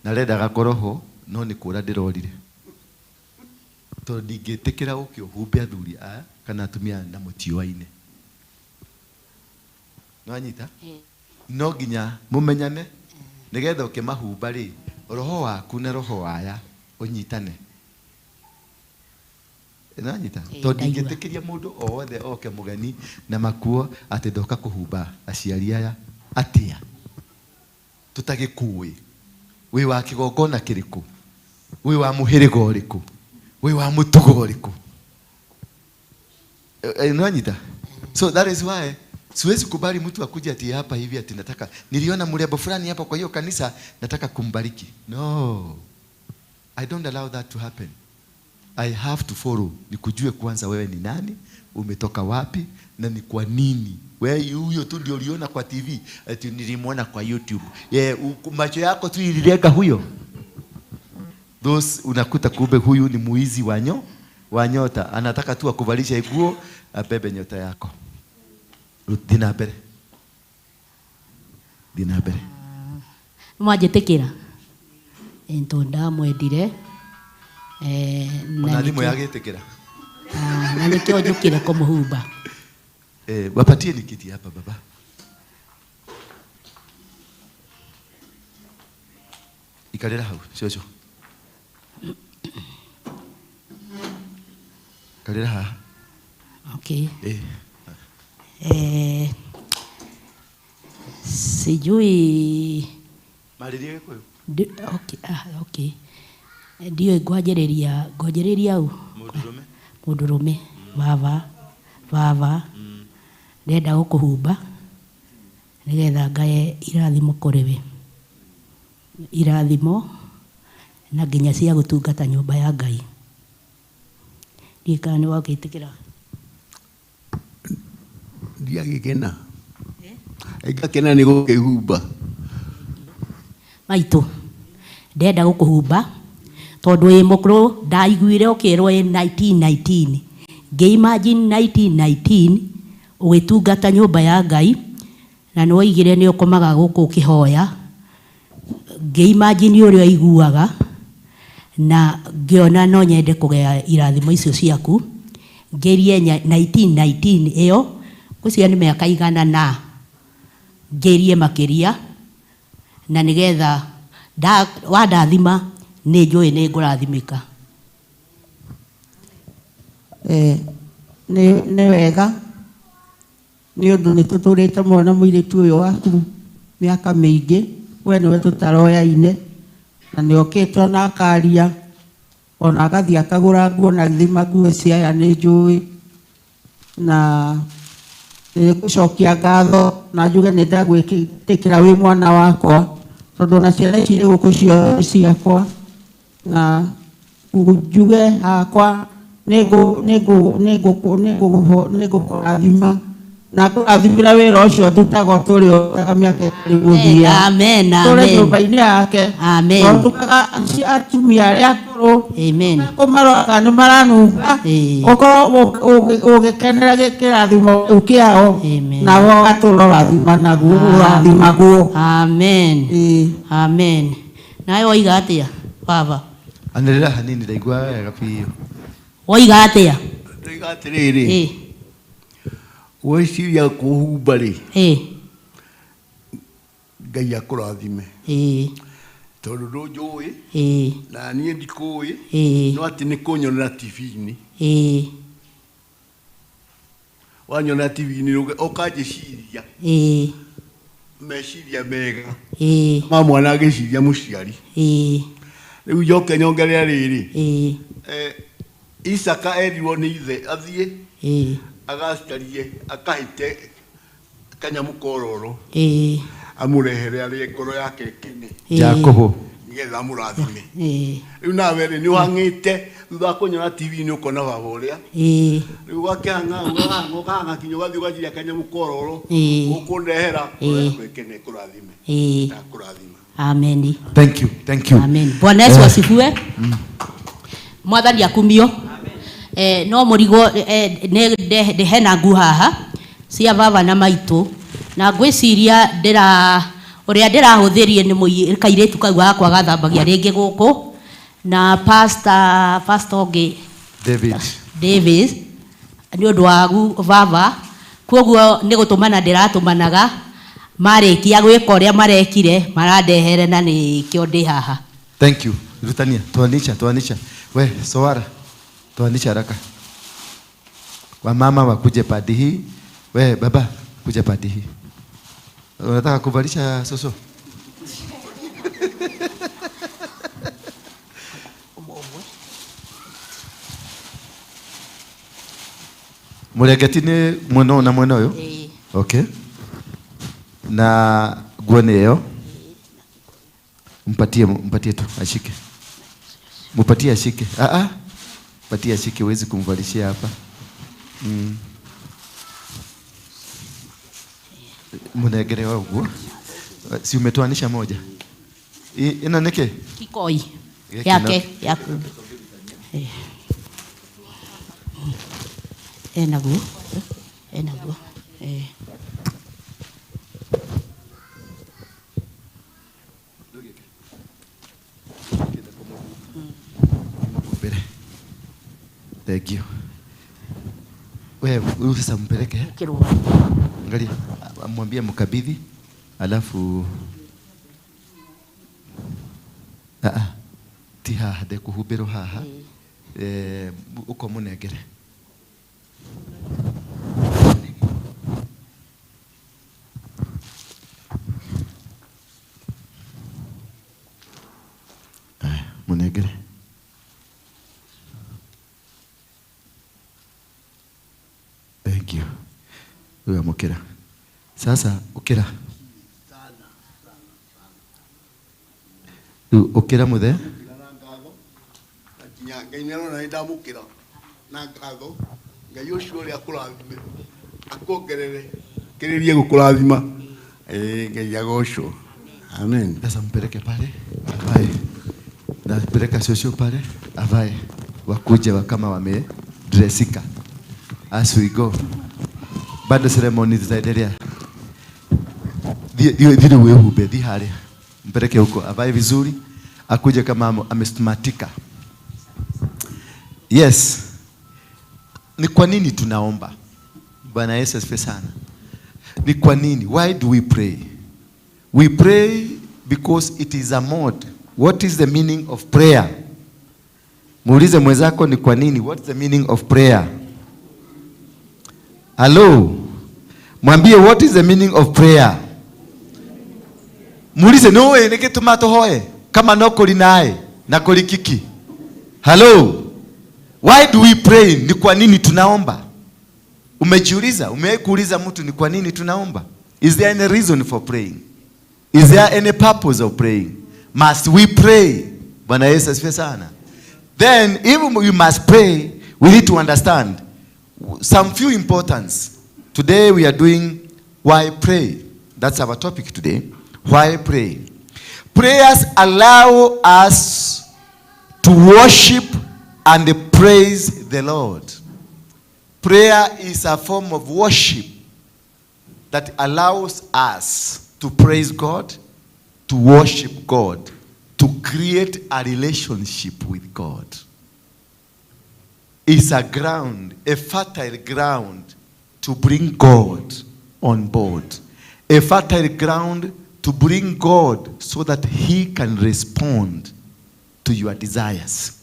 na arendaga koroho no nĩ kũra ndĩrorire. Tondũ ndingĩtĩkĩra ũke ũhumbe athuri aya kana atumia aya na mũtiũaine. Nĩwanyita? No nginya mũmenyane nĩgetha ũkĩmahumba rĩ, roho waku na roho waya ũnyitane. Nĩwanyita? Tondũ ndingĩtĩkĩria mũndũ o wothe oke mũgeni na makuo atĩ ndoka kũhumba aciari aya atĩa tũtagĩkũĩ. Wĩ wa kĩgongona kĩrĩkũ? Wĩ wa mũhĩrĩga ũrĩkũ? Wĩ wa mũtugo ũrĩkũ? Nĩwanyita? So that is why siwezi kubali mtu akuje ati hapa hivi ati nataka niliona mrembo fulani hapa kwa hiyo kanisa nataka kumbariki. No. I don't allow that to happen. I have to follow. Nikujue kwanza wewe ni nani, umetoka wapi na ni kwa nini. Wewe huyo tu ndio uliona kwa TV, ati nilimuona kwa YouTube. Macho yako tu ililenga huyo. Those unakuta kumbe huyu ni muizi wa nyota, anataka tu akuvalisha nguo abebe nyota yako. Dina mbere. Dina mbere. Mwanjĩtĩkĩra? Tondũ ndamwendire. Ona thimũ yagĩtĩkĩra. Na nĩkĩo njũkire kũmũhumba. Wapatie ni kiti hapa baba. Ikarĩra hau, cũcũ. Ikarĩra haha. Okay. Sijui Marĩrie Gĩkũyũ. Okay, okay. Ndiũĩ ngwanjĩrĩria u. Mũndũrũme. Mũndũrũme. Baba. Ndĩrenda gũkũhumba nĩgetha ngaye irathimo kũrĩ we. Irathimo na nginya cia gũtungata nyũmba ya Ngai. Ndiũĩ kana nĩ wagĩtĩkĩra. Ndiagĩkena. Ngakena nĩ gũkĩhumba. Maitũ, ndĩrenda gũkũhumba tondũ wĩ mũkũrũ, ndaiguire ũkĩrwo ĩ 1919. Ngĩ-imagine 1919 ũgĩtungata nyũmba ya Ngai na nĩ woigire nĩ ũkomaga gũkũ ũkĩhoya. Ngĩ-imagine ũrĩa ũiguaga na ngĩona no nyende kũgĩa irathimo icio ciaku. Ngĩrie 1919 ĩyo, ngwĩciria nĩ mĩaka igana na ngĩrie makĩria na nĩgetha wandathima nĩ njũĩ nĩ ngũrathimĩka. Nĩ wega nĩ ũndũ nĩ tũtũrĩte mwana mũirĩtu ũyũ waku mĩaka mĩingĩ, we nĩwe tũtaroyaine na nĩ okĩte ona akaria ona agathiĩ akagũra nguo na thima nguo cia aya nĩ njũĩ na nĩngũcokia ngatho na njuge nĩ ndagwĩtĩkĩra wĩ mwana wakwa tondũ ona ciana ici irĩ gũkũ ciothe ciakwa na njuge hakwa nĩngũkũrathima na ngũrathimĩra wĩra ũcio ndutaga tũrĩ o mĩaka ĩtarĩ mũthia. Amen, amen. Tũrĩ nyũmba-inĩ yake. Amen. Tũtukaga atumia arĩa akũrũ. Amen. Kũmarora kana nĩ maranunga. Ũkorwo ũgĩkenera kĩrathimo kĩu kĩao. Nawe ũgatũra ũrathima naguo, ũrathimagwo. Amen. Amen. Nawe woiga atĩa baba? Anĩrĩra hanini ndaigua wega biũ. Woiga atĩa? Ndoiga atĩrĩrĩ. Weciria kũhumba rĩ, Ngai akũrathime. Tondũ ndũnjũĩ na niĩ ndikũĩ, no atĩ nĩ kũnyonera TV-inĩ. Wanyonera TV-inĩ ũkanjĩciria meciria mega ma mwana agĩciria mũciari. Rĩu njoke nyongerere rĩrĩ, Isaka erirwo nĩ ithe athiĩ agacarie akahĩte kanyamũ kororo amũrehere arĩe ngoro yake ĩkene. Jakobo. Nigetha mũrathime. Rĩu nawe rĩ nĩ ũhang'ĩte thutha wa kũnyona TV-inĩ ũkona baba ũrĩa. Rĩu ũgakĩhang'a ũgahang'a ũkahang'a kinya ũgathiĩ ũgaciria kanyamũ kororo ũkũndehera wĩkene kũrathime. Ndakũrathima. Amen. Thank you. Thank you. Amen. Bwana Yesu asifiwe. Mwathani akumio. No mũrigo hena ngu haha cia baba na maitũ na ngwĩciria ũrĩa ndĩrahũthĩrie nĩ kairĩtu kau gakwa gathambagia rĩngĩ gũkũ na pastor ũngĩ David nĩ ũndũ wa baba kwoguo nĩ gũtũmana ndĩratũmanaga marĩkia gwĩka ũrĩa marekire marandehere na nĩkĩo ndĩ haha. Thank you. Rutania, tuanisha. We, Sowara. Tuanisha haraka. Wamama wakuje padi hii. We, baba, kuja padi hii. Unataka kuvalisha soso? Muregeti ni mweno na mweno yo? Okay. Na guo ni yo? Mpatie tu ashike. Mpatie ashike. Mpatie ashike, huwezi kumvalishia hapa. Munegere wa uguo. Si umetoanisha moja. Ina neke? Kikoi. Yake, yake. Enaguo. Enaguo. Thank you. Wewe huyu sasa mpeleke. Angalia, mwambie mkabidhi alafu ti haha ndekuhumbĩrwo haha. Uko munengere. Munengere. Thank you. Wewe mukira. Sasa ukira. Ukira muthe. Ngai nĩ arona nĩ ndamũkĩra na ngatho. Ngai ũcio ũrĩa akũrathime akuongerere kĩrĩrie gũkũrathima. Ngai agocwo. Amen. Sasa mpeleke pale avae. Na peleka shosho pale avae. Wakuje kama wamedressika. As we go. Bado ceremony zitaendelea. Dhiri wehube, dhi haria. Mpeleke huko avae vizuri, akuje kama amesmatika. Yes. Ni kwa nini tunaomba? Bwana Yesu asifiwe sana. Ni kwa nini? Why do we pray? We pray because it is a mode. What is the meaning of prayer? Muulize mwenzako ni kwa nini? What is the meaning of prayer? Hello. Mwambie what is the meaning of prayer? Muulize no we niki tumatohoe kama no kuri nae na kuri kiki. Hello. Why do we pray? Ni kwa nini tunaomba? Umejiuliza? Umewahi kuuliza mtu ni kwa nini tunaomba? Is there any reason for praying? Is there any purpose of praying? Must we pray? Bwana Yesu asifiwe sana. Then if we must pray, we need to understand some few importance. Today we are doing why pray. That's our topic today. Why pray? Prayers allow us to worship and praise the Lord. Prayer is a form of worship that allows us to praise God, to worship God, to create a relationship with God. It's a ground, a fertile ground to bring God on board. A fertile ground to bring God so that he can respond to your desires.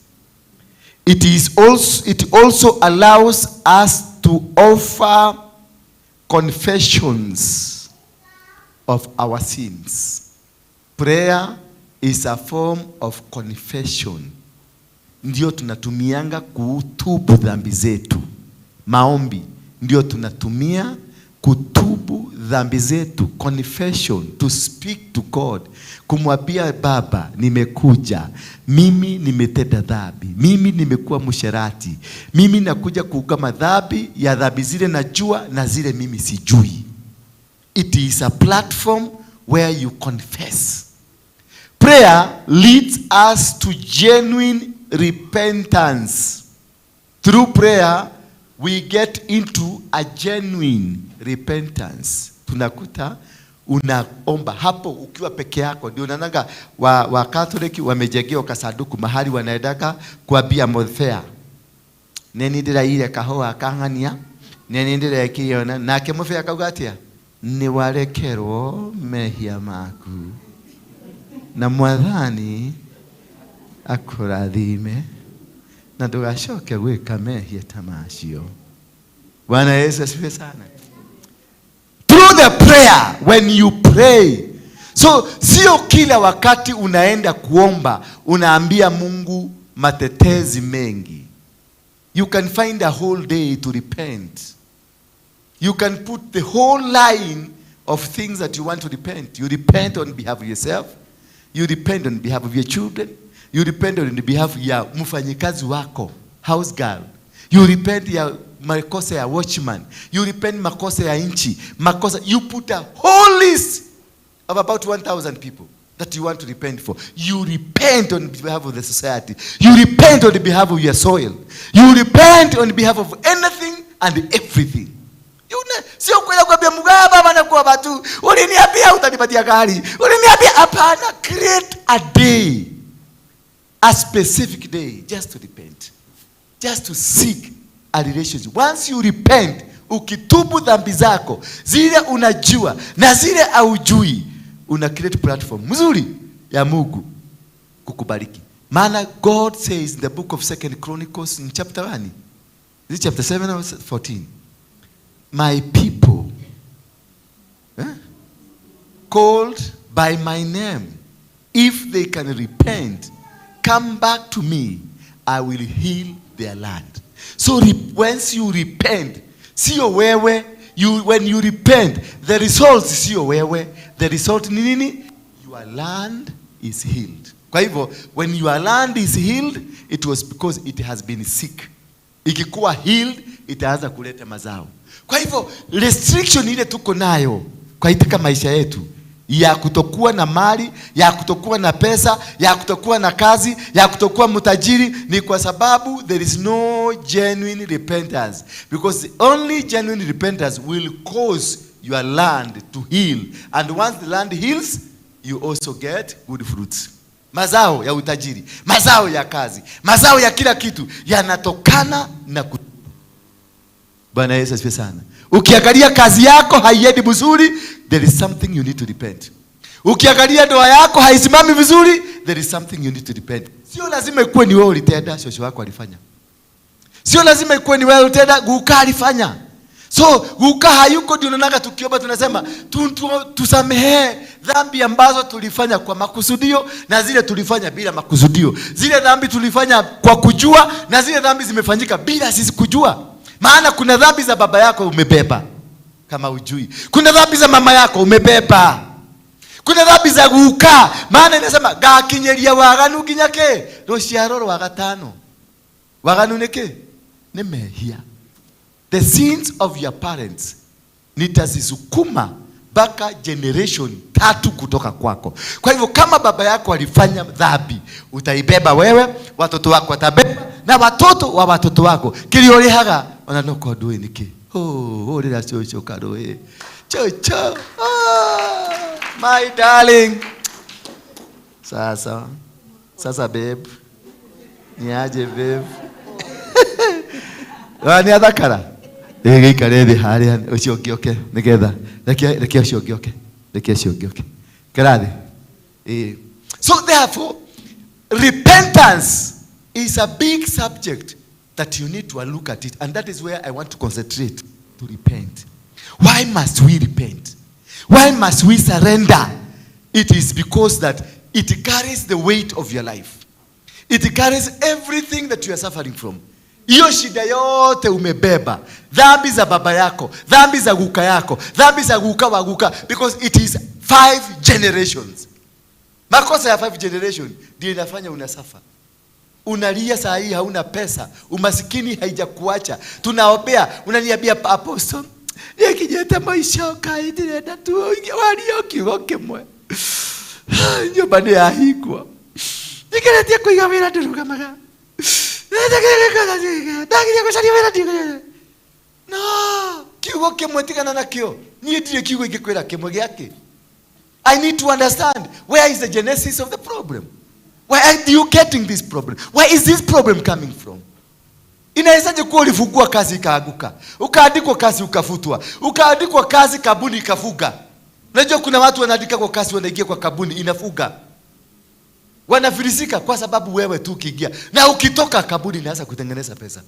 It also allows us to offer confessions of our sins. Prayer is a form of confession. Ndio tunatumianga kutubu dhambi zetu. Maombi ndio tunatumia kutubu Dhambi zetu, confession, to speak to God, kumwambia Baba, nimekuja, mimi nimetenda dhambi, mimi nimekuwa msherati, mimi nakuja kuungama dhambi ya dhambi zile najua na zile mimi sijui. It is a platform where you confess. Prayer leads us to genuine repentance. Through prayer, we get into a genuine repentance. Tunakuta unaomba hapo ukiwa peke yako. Ndio unaonanga wa Catholic wamejengewa kasanduku mahali wanaendaga kuambia Muthea, nĩ ndĩraiyire kahũa kang'ania, nĩ ndĩrekire ona. Nake Muthea akauga atĩa? Nĩ warekerwo mehia maku na Mwathani akũrathime na ndũgacoke gwĩka mehia ta macio. Bwana Yesu asifiwe sana. Through the prayer, when you pray. So sio kila wakati unaenda kuomba unaambia Mungu matetezi mengi. You can find a whole day to repent. You can put the whole line of things that you want to repent. You repent on behalf of yourself. You repent on behalf of your children. You repent on behalf ya mfanyikazi wako, house girl. You repent ya makosa ya watchman. You repent makosa ya nchi. Makosa. You put a whole list of about 1,000 people that you want to repent for. You repent on behalf of the society. You repent on behalf of your soil. You repent on behalf of anything and everything. Sio kwenda kuambia Mungu, Baba nakuomba tu, uliniambia utanipatia gari, uliniambia. Hapana, create a day, a specific day, just to repent, just to seek a relationship. Once you repent, ukitubu dhambi zako zile unajua na zile haujui, una create platform mzuri ya Mungu kukubariki. Maana God says in the book of 2 Chronicles in chapter 1, is it chapter 7 or 14? My people, called by my name, if they can repent, come back to me, I will heal their land. So once you repent, sio wewe, when you repent, the result sio wewe, the result ni nini? Your land is healed. Kwa hivyo, when your land is healed, it was because it has been sick. Ikikuwa healed, itaanza kuleta mazao. Kwa hivyo, restriction ile tuko nayo katika maisha yetu ya kutokuwa na mali, ya kutokuwa na pesa, ya kutokuwa na kazi, ya kutokuwa mtajiri ni kwa sababu there is no genuine repentance. Because the only genuine repentance will cause your land to heal. And once the land heals, you also get good fruits. Mazao ya utajiri, mazao ya kazi, mazao ya kila kitu yanatokana na Bwana Yesu asifiwe sana. Ukiangalia kazi yako haiendi vizuri, there is something you need to repent. Ukiangalia ndoa yako haisimami vizuri, there is something you need to repent. Sio lazima ikuwe ni wewe ulitenda, shosho wako alifanya. Sio lazima ikuwe ni wewe ulitenda, guka alifanya. So guka hayuko, ndio unaona tukiomba tunasema tusamehe dhambi ambazo tulifanya kwa makusudio na zile tulifanya bila makusudio. Zile dhambi tulifanya kwa kujua na zile dhambi zimefanyika bila sisi kujua. Maana kuna dhambi za baba yako umebeba kama hujui. Kuna dhambi za mama yako umebeba. Kuna dhambi za guka. Maana inasema gakinyeria waganu nginya ke rũciaro rwa gatano. Waganu nĩ kĩ? Nĩ mehia. The sins of your parents nitazisukuma mpaka generation 3 kutoka kwako. Kwa hivyo kama baba yako alifanya dhambi, utaibeba wewe, watoto wako watabeba, na watoto wa watoto wako. Kili olihaga, ona no kwa ndui niki. Oh, olira chocho karoe. Chocho. Oh, my darling. Sasa. Sasa babe. Niaje babe. Ni athakara. Gĩikare thĩ harĩa ũcio ũngĩ oke nĩgetha reke ũcio ũngĩ oke, reke ũcio ũngĩ oke. Ikara thĩ. So therefore, repentance is a big subject that you need to look at it, and that is where I want to concentrate, to repent. Why must we repent? Why must we surrender? It is because that it carries the weight of your life. It carries everything that you are suffering from. Hiyo shida yote umebeba Dhambi za baba yako, dhambi za guka yako, dhambi za guka wa guka, because it is 5 generations. Makosa ya 5 generation ndio inafanya unasafa. Unalia saa hii hauna pesa, umasikini haijakuacha. Tunaombea, unaniambia apostle, nikijeta maisha kaidire tu walio kiugo kimwe. Nyumba ni yahingwo. Nikeretie kuiga wira ndirugamaga. Ndagiria gucaria wira ndirugamaga. No, kiugo kimwe tigana nakio. Niĩ ndirĩ kiugo ingĩkwĩra kimwe gĩake. I need to understand where is the genesis of the problem. Where are you getting this problem? Where is this problem coming from? Inawezaje kuwa ulifungua kazi ikaanguka, ukaandikwa kazi ukafutwa, ukaandikwa kazi kabuni ikafuga? Unajua kuna watu wanaandika kwa kazi, wanaingia kwa kabuni inafuga, wanafilisika kwa sababu wewe tu ukiingia na ukitoka kabuni inaanza kutengeneza pesa.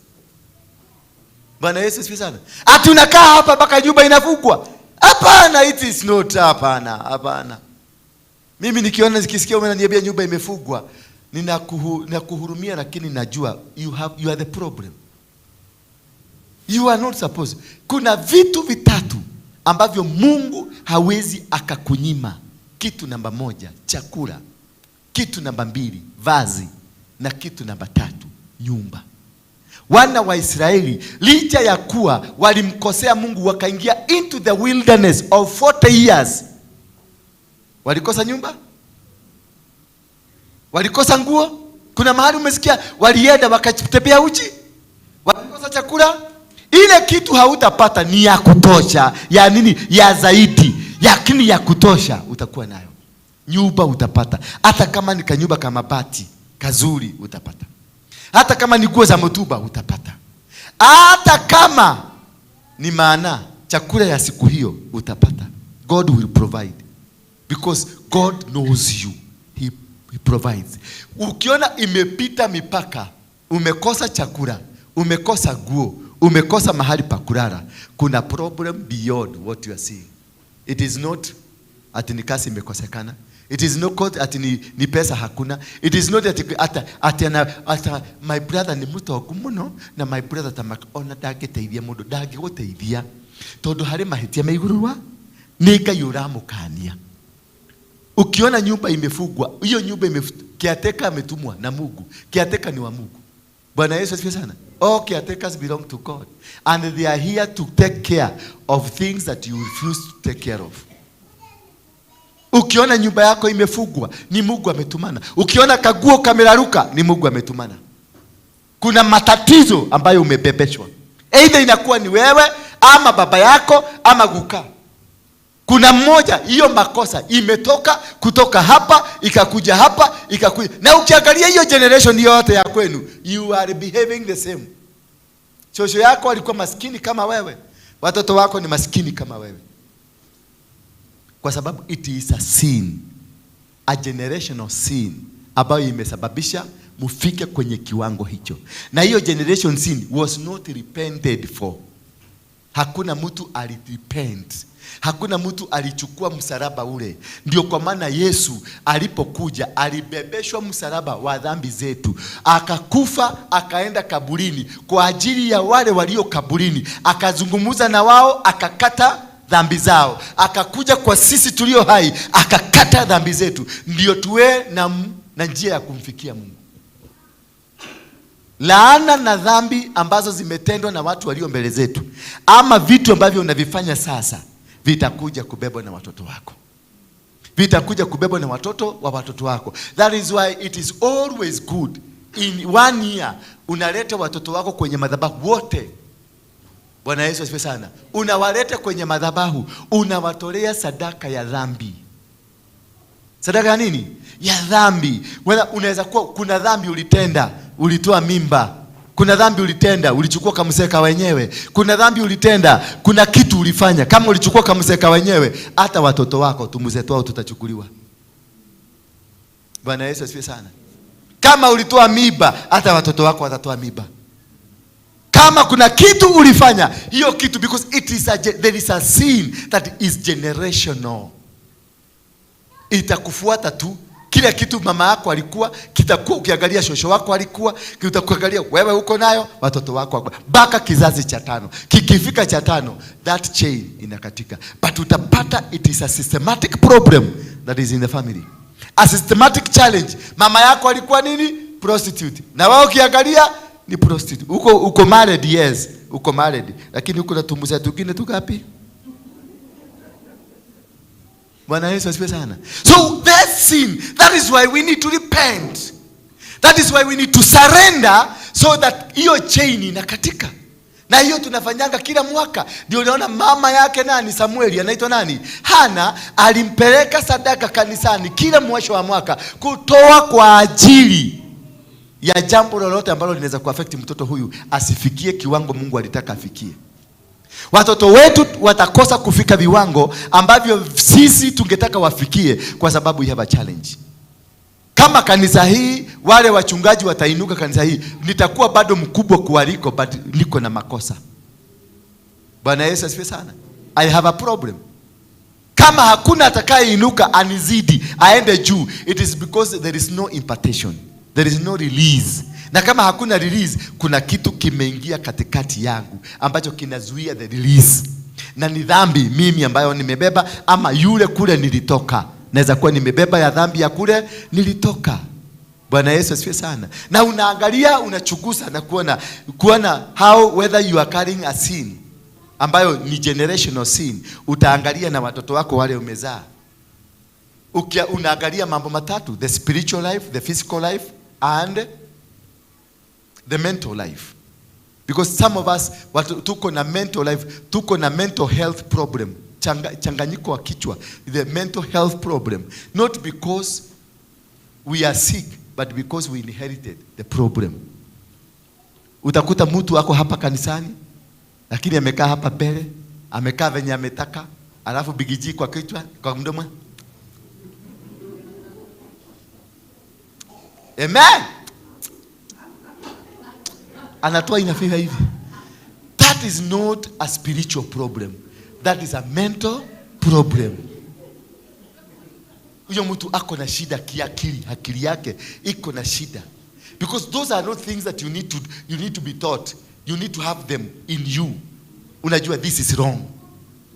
Bwana Yesu asifiwe sana. Ati unakaa hapa mpaka nyumba inafungwa? Hapana, it is not. Hapana, hapana. Mimi nikiona nikisikia unaniambia nyumba imefungwa, ninakuhurumia, lakini najua you are the problem. You are not supposed. Kuna vitu vitatu ambavyo Mungu hawezi akakunyima. Kitu namba 1, chakula. Kitu namba 2, vazi. Na kitu namba 3, nyumba. Wana wa Israeli licha ya kuwa walimkosea Mungu wakaingia into the wilderness of 40 years. Walikosa nyumba? Walikosa nguo? Kuna mahali umesikia walienda wakatembea uchi? Walikosa chakula? Ile kitu hautapata ni ya kutosha, ya nini? Ya zaidi, lakini ya kutosha utakuwa nayo. Nyumba utapata. Hata kama ni kanyumba kama bati kazuri utapata. Hata kama ni nguo za mtuba utapata. Hata kama ni maana chakula ya siku hiyo utapata. God will provide. Because God knows you. He provides. Ukiona imepita mipaka, umekosa chakula, umekosa nguo, umekosa mahali pa kulala, kuna problem beyond what you are seeing. It is not ati ni kazi imekosekana. It is not ati ni pesa hakuna. It is not ati my brother ni mutongu muno na my brother ona ndangĩteithia mũndũ, ndangĩgũteithia tondũ harĩ mahĩtia me igũrũ wa nĩ Ngai ũramũkania. Ukiona nyumba imefungwa, hiyo nyumba caretaker ametumwa na Mungu. Caretaker ni wa Mungu. Bwana Yesu asifiwe sana. All caretakers belong to God and they are here to take care of things that you refuse to take care of. Ukiona nyumba yako imefungwa, ni Mungu ametumana. Ukiona kaguo kameraruka, ni Mungu ametumana. Kuna matatizo ambayo umebebeshwa. Either inakuwa ni wewe ama baba yako ama guka. Kuna mmoja hiyo makosa imetoka kutoka hapa ikakuja hapa ikakuja. Na ukiangalia hiyo generation yote ya kwenu, you are behaving the same. Shosho yako alikuwa maskini kama wewe. Watoto wako ni maskini kama wewe. Kwa sababu it is a sin, a generational sin ambayo imesababisha mufike kwenye kiwango hicho. Na hiyo generation sin was not repented for. Hakuna mtu alirepent. Hakuna mtu alichukua msalaba ule. Ndio kwa maana Yesu alipokuja alibebeshwa msalaba wa dhambi zetu. Akakufa, akaenda kaburini kwa ajili ya wale walio kaburini. Akazungumza na wao, akakata dhambi zao. Akakuja kwa sisi tulio hai, akakata dhambi zetu. Ndio tuwe na njia ya kumfikia Mungu. Laana na dhambi ambazo zimetendwa na watu walio mbele zetu, ama vitu ambavyo unavifanya sasa, vitakuja kubebwa na watoto wako. Vitakuja kubebwa na watoto wa watoto wako. That is why it is always good in 1 year unaleta watoto wako kwenye madhabahu wote. Bwana Yesu asifiwe sana. Unawaleta kwenye madhabahu, unawatolea sadaka ya dhambi. Sadaka ya nini? Ya dhambi. Unaweza kuwa kuna dhambi ulitenda, ulitoa mimba. Kuna dhambi ulitenda, ulichukua kamseka wenyewe. Kuna dhambi ulitenda, kuna kitu ulifanya. Kama ulichukua kamseka wenyewe, hata watoto wako tumuzetu wao tutachukuliwa. Bwana Yesu asifiwe sana. Kama ulitoa mimba, hata watoto wako watatoa mimba. Kama kuna kitu ulifanya, hiyo kitu, because it is there is a sin that is generational. Itakufuata tu. Kila kitu mama yako alikuwa, kitakuwa ukiangalia shosho wako alikuwa, kitakuangalia wewe uko nayo, watoto wako wako. Mpaka kizazi cha 5. Kikifika cha 5, that chain inakatika. But utapata it is a systematic problem that is in the family. A systematic challenge. Mama yako alikuwa nini? Prostitute. Na wewe ukiangalia ni prostitute. Uko married, yes, uko married. Lakini uko na tumbuza tugine tukapi? Bwana Yesu asifiwe sana. So that sin, that is why we need to repent. That is why we need to surrender so that hiyo chain inakatika. Na hiyo tunafanyanga kila mwaka. Ndio unaona mama yake nani, Samueli anaitwa nani? Hana alimpeleka sadaka kanisani kila mwisho wa mwaka kutoa kwa ajili ya jambo lolote ambalo linaweza kuaffect mtoto huyu asifikie kiwango Mungu alitaka afikie. Watoto wetu watakosa kufika viwango ambavyo sisi tungetaka wafikie kwa sababu we have a challenge. Kama kanisa hii, wale wachungaji watainuka kanisa hii, nitakuwa bado mkubwa kuwaliko, but niko na makosa. Bwana Yesu asifiwe sana. I have a problem. Kama hakuna atakayeinuka anizidi, aende juu, it is because there is no impartation. There is no release. Na kama hakuna release, kuna kitu kimeingia katikati yangu ambacho kinazuia the release. Na ni dhambi mimi ambayo nimebeba, ama yule kule nilitoka. Naweza kuwa nimebeba ya dhambi ya kule nilitoka. Bwana Yesu asifiwe sana. Na unaangalia, unachunguza na kuona how whether you are carrying a sin ambayo ni generational sin. Utaangalia na watoto wako wale umezaa. Unaangalia mambo matatu: the spiritual life, the physical life and the mental life. Because some of us tuko na mental life, tuko na mental health problem. Changanyiko wa kichwa, the mental health problem. Not because we are sick, but because we inherited the problem. Utakuta mtu ako hapa kanisani, lakini amekaa hapa mbele, amekaa venye ametaka, alafu bigiji kwa kichwa, kwa mdomo. Amen. Anatoa inafika hivi. That is not a spiritual problem. That is a mental problem. Huyo mtu ako na shida kiakili, akili yake iko na shida. Because those are not things that you need to be taught. You need to have them in you. Unajua this is wrong.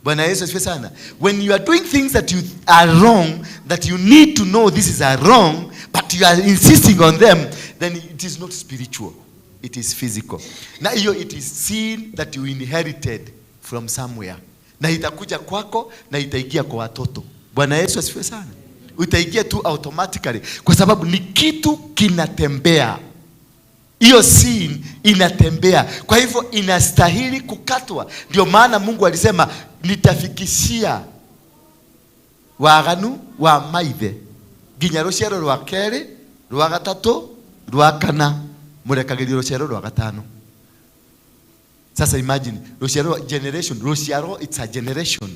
Bwana Yesu asifiwe sana. When you are doing things that you are wrong, that you need to know this is a wrong, but you are insisting on them, then it is not spiritual. It is physical. Na hiyo it is sin that you inherited from somewhere. Na itakuja kwako na itaingia kwa watoto. Bwana Yesu asifiwe sana. Utaingia tu automatically kwa sababu ni kitu kinatembea. Hiyo sin inatembea. Kwa hivyo inastahili kukatwa. Ndio maana Mungu alisema nitafikishia waganu wa maithe nginya ruciaro rwa keri, rwa gatatu, rwa kana, murekagĩrio ruciaro rwa gatano. Sasa imagine ruciaro generation, ruciaro it's a generation.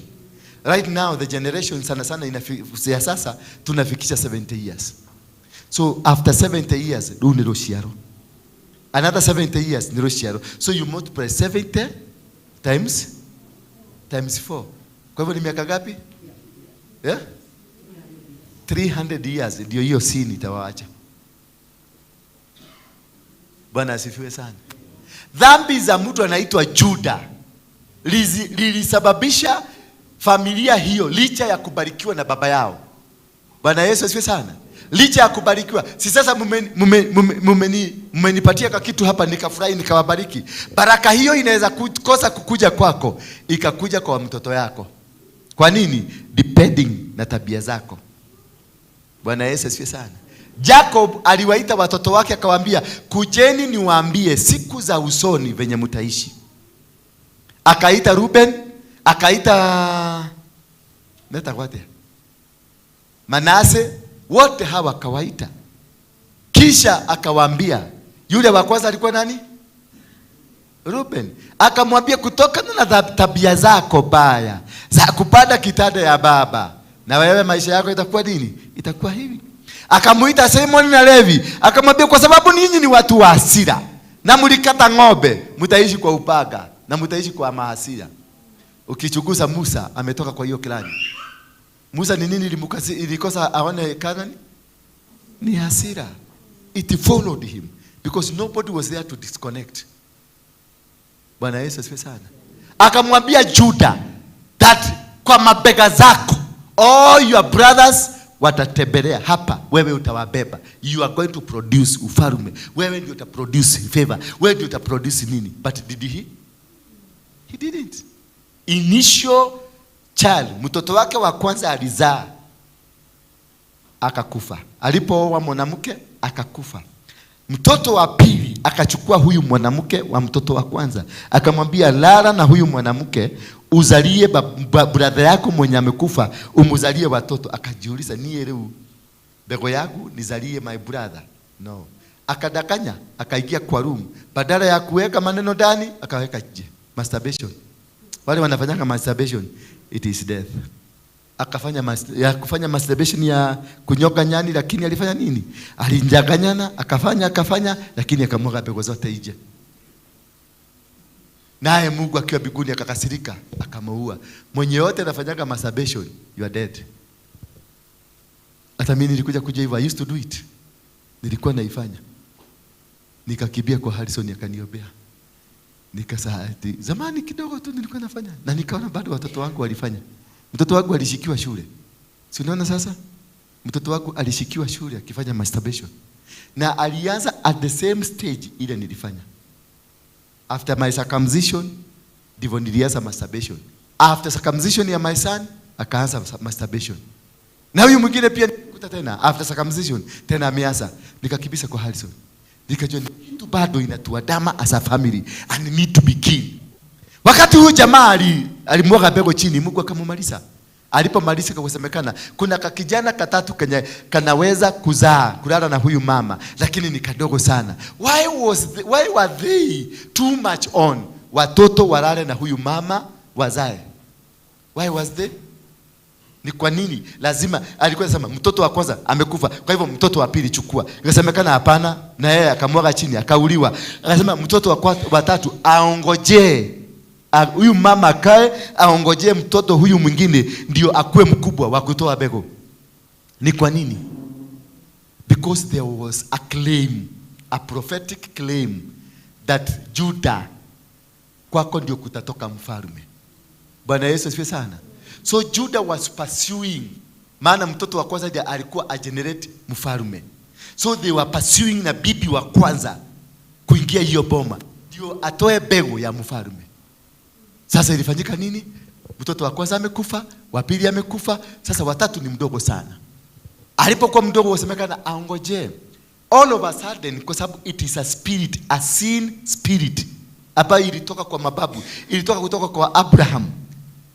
Right now the generation sana sana ya sasa tunafikisha 70 years. So after 70 years rĩu ni ruciaro. Another 70 years ni ruciaro. So you multiply 70 times 4. Kwa hivyo ni miaka ngapi? Yeah? 300 years ndio hiyo sin itawaacha. Bwana asifiwe sana. Dhambi za mtu anaitwa Juda lilisababisha familia hiyo licha ya kubarikiwa na baba yao. Bwana Yesu asifiwe sana. Licha ya kubarikiwa. Si sasa mmenipatia kwa kitu hapa nikafurahi nikawabariki. Baraka hiyo inaweza kukosa kukuja kwako, ikakuja kwa mtoto yako. Kwa nini? Depending na tabia zako. Bwana Yesu asifiwe sana. Jacob aliwaita watoto wake akawaambia, kujeni niwaambie siku za usoni venye mtaishi. Akaita Ruben, akaita Manase, wote hawa akawaita. Kisha akawaambia, yule wa kwanza alikuwa nani? Ruben. Akamwambia kutokana na tabia zako baya za kupanda kitanda ya baba, na wewe maisha yako itakuwa nini? Itakuwa hivi. Akamuita Simon na Levi, akamwambia kwa sababu ninyi ni watu wa hasira na mlikata ng'ombe, mtaishi kwa upaga na mtaishi kwa mahasira. Ukichunguza Musa ametoka kwa hiyo klani. Musa ni nini ilikosa aone Kanani? Ni hasira. It followed him because nobody was there to disconnect. Bwana Yesu asifiwe sana. Akamwambia Juda that kwa mabega zako all your brothers watatembelea hapa, wewe utawabeba. You are going to produce ufalme, wewe ndio utaproduce favor, wewe ndio utaproduce nini. But did he? He didn't. Initial child, mtoto wake wa kwanza alizaa akakufa. Alipooa mwanamke akakufa. Mtoto wa pili akachukua huyu mwanamke wa mtoto wa kwanza, akamwambia lala na huyu mwanamke uzalie brother yako mwenye amekufa, umuzalie watoto. Akajiuliza, niye leo mbegu yangu nizalie my brother? No. Akadanganya, akaingia kwa room, badala ya kuweka maneno ndani akaweka nje. Masturbation. Wale wanafanyanga masturbation, it is death. Akafanya ya kufanya masturbation ya kunyoka nyani, lakini alifanya nini? Alinjaganyana, akafanya, lakini akamwaga mbegu zote nje. Naye Mungu akiwa mbinguni akakasirika, akamuua. Mwenye yote anafanyaga masturbation, you are dead. Hata mimi nilikuja kuja hivyo, I used to do it. Nilikuwa naifanya. Nikakimbia kwa Harrison akaniombea. Nikasahati. Zamani kidogo tu nilikuwa nafanya. Na nikaona bado watoto wangu walifanya. Mtoto wangu alishikiwa shule. Si unaona sasa? Mtoto wangu alishikiwa shule akifanya masturbation. Na alianza at the same stage ile nilifanya. After my circumcision, ndivyo nilianza masturbation. After circumcision ya my son, akaanza masturbation. Na huyu mwingine pia nikuta tena after circumcision tena ameanza. Nikakibisa kwa Harrison. Nikajua ni kitu bado inatuandama as a family and need to be killed. Wakati huyu jamaa alimwaga mbegu chini, Mungu akamumaliza. Alipomaliza kusemekana kuna kakijana katatu kenye kanaweza kuzaa kulala na huyu mama, lakini ni kadogo sana. Why were they too much on watoto walale na huyu mama wazae? Why was they? Ni kwa nini lazima? Alikuwa anasema mtoto wa kwanza amekufa, kwa hivyo mtoto wa pili chukua. Ikasemekana hapana, na yeye akamwaga chini akauliwa. Akasema mtoto wa tatu aongojee huyu mama akae, aongojee mtoto huyu mwingine ndio akue mkubwa wa kutoa mbegu. Ni kwa nini? Because there was a claim, a prophetic claim that Judah kwako ndio kutatoka mfalme. Bwana Yesu asifiwe sana. So Judah was pursuing, maana mtoto wa kwanza ndiye alikuwa agenerate mfalme. So they were pursuing na bibi wa kwanza kuingia hiyo boma ndio atoe mbegu ya mfalme. Sasa ilifanyika nini? Mtoto wa kwanza amekufa, wa pili amekufa, sasa watatu ni mdogo sana. Alipokuwa mdogo wasemekana aongojee. All of a sudden, kwa sababu it is a spirit, a sin spirit ambayo ilitoka kwa mababu, ilitoka kutoka kwa Abraham.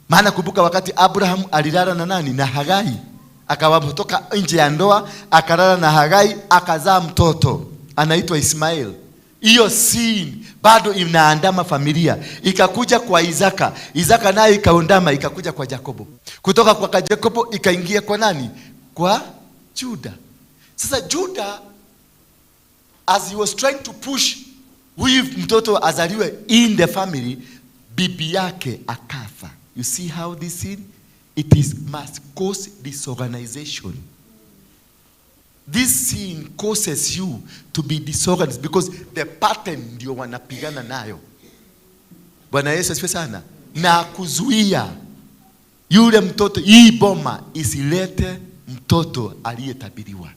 Maana kumbuka wakati Abraham alilala na nani? Na Hagai. Akawatoka nje ya ndoa, akalala na Hagai, akazaa mtoto anaitwa Ismail. Hiyo sin bado inaandama familia. Ikakuja kwa Isaka, Isaka naye ikaondama, ikakuja kwa Jakobo. Kutoka kwa Jakobo ikaingia kwa nani? Kwa Juda. Sasa Juda, as he was trying to push huyu mtoto azaliwe in the family, bibi yake akafa. You see how this sin? It is must cause disorganization. This sin causes you to be disorganized because the pattern ndio wanapigana nayo. Bwana Yesu asifiwe sana. Na kuzuia yule mtoto, hii boma isilete mtoto aliyetabiriwa.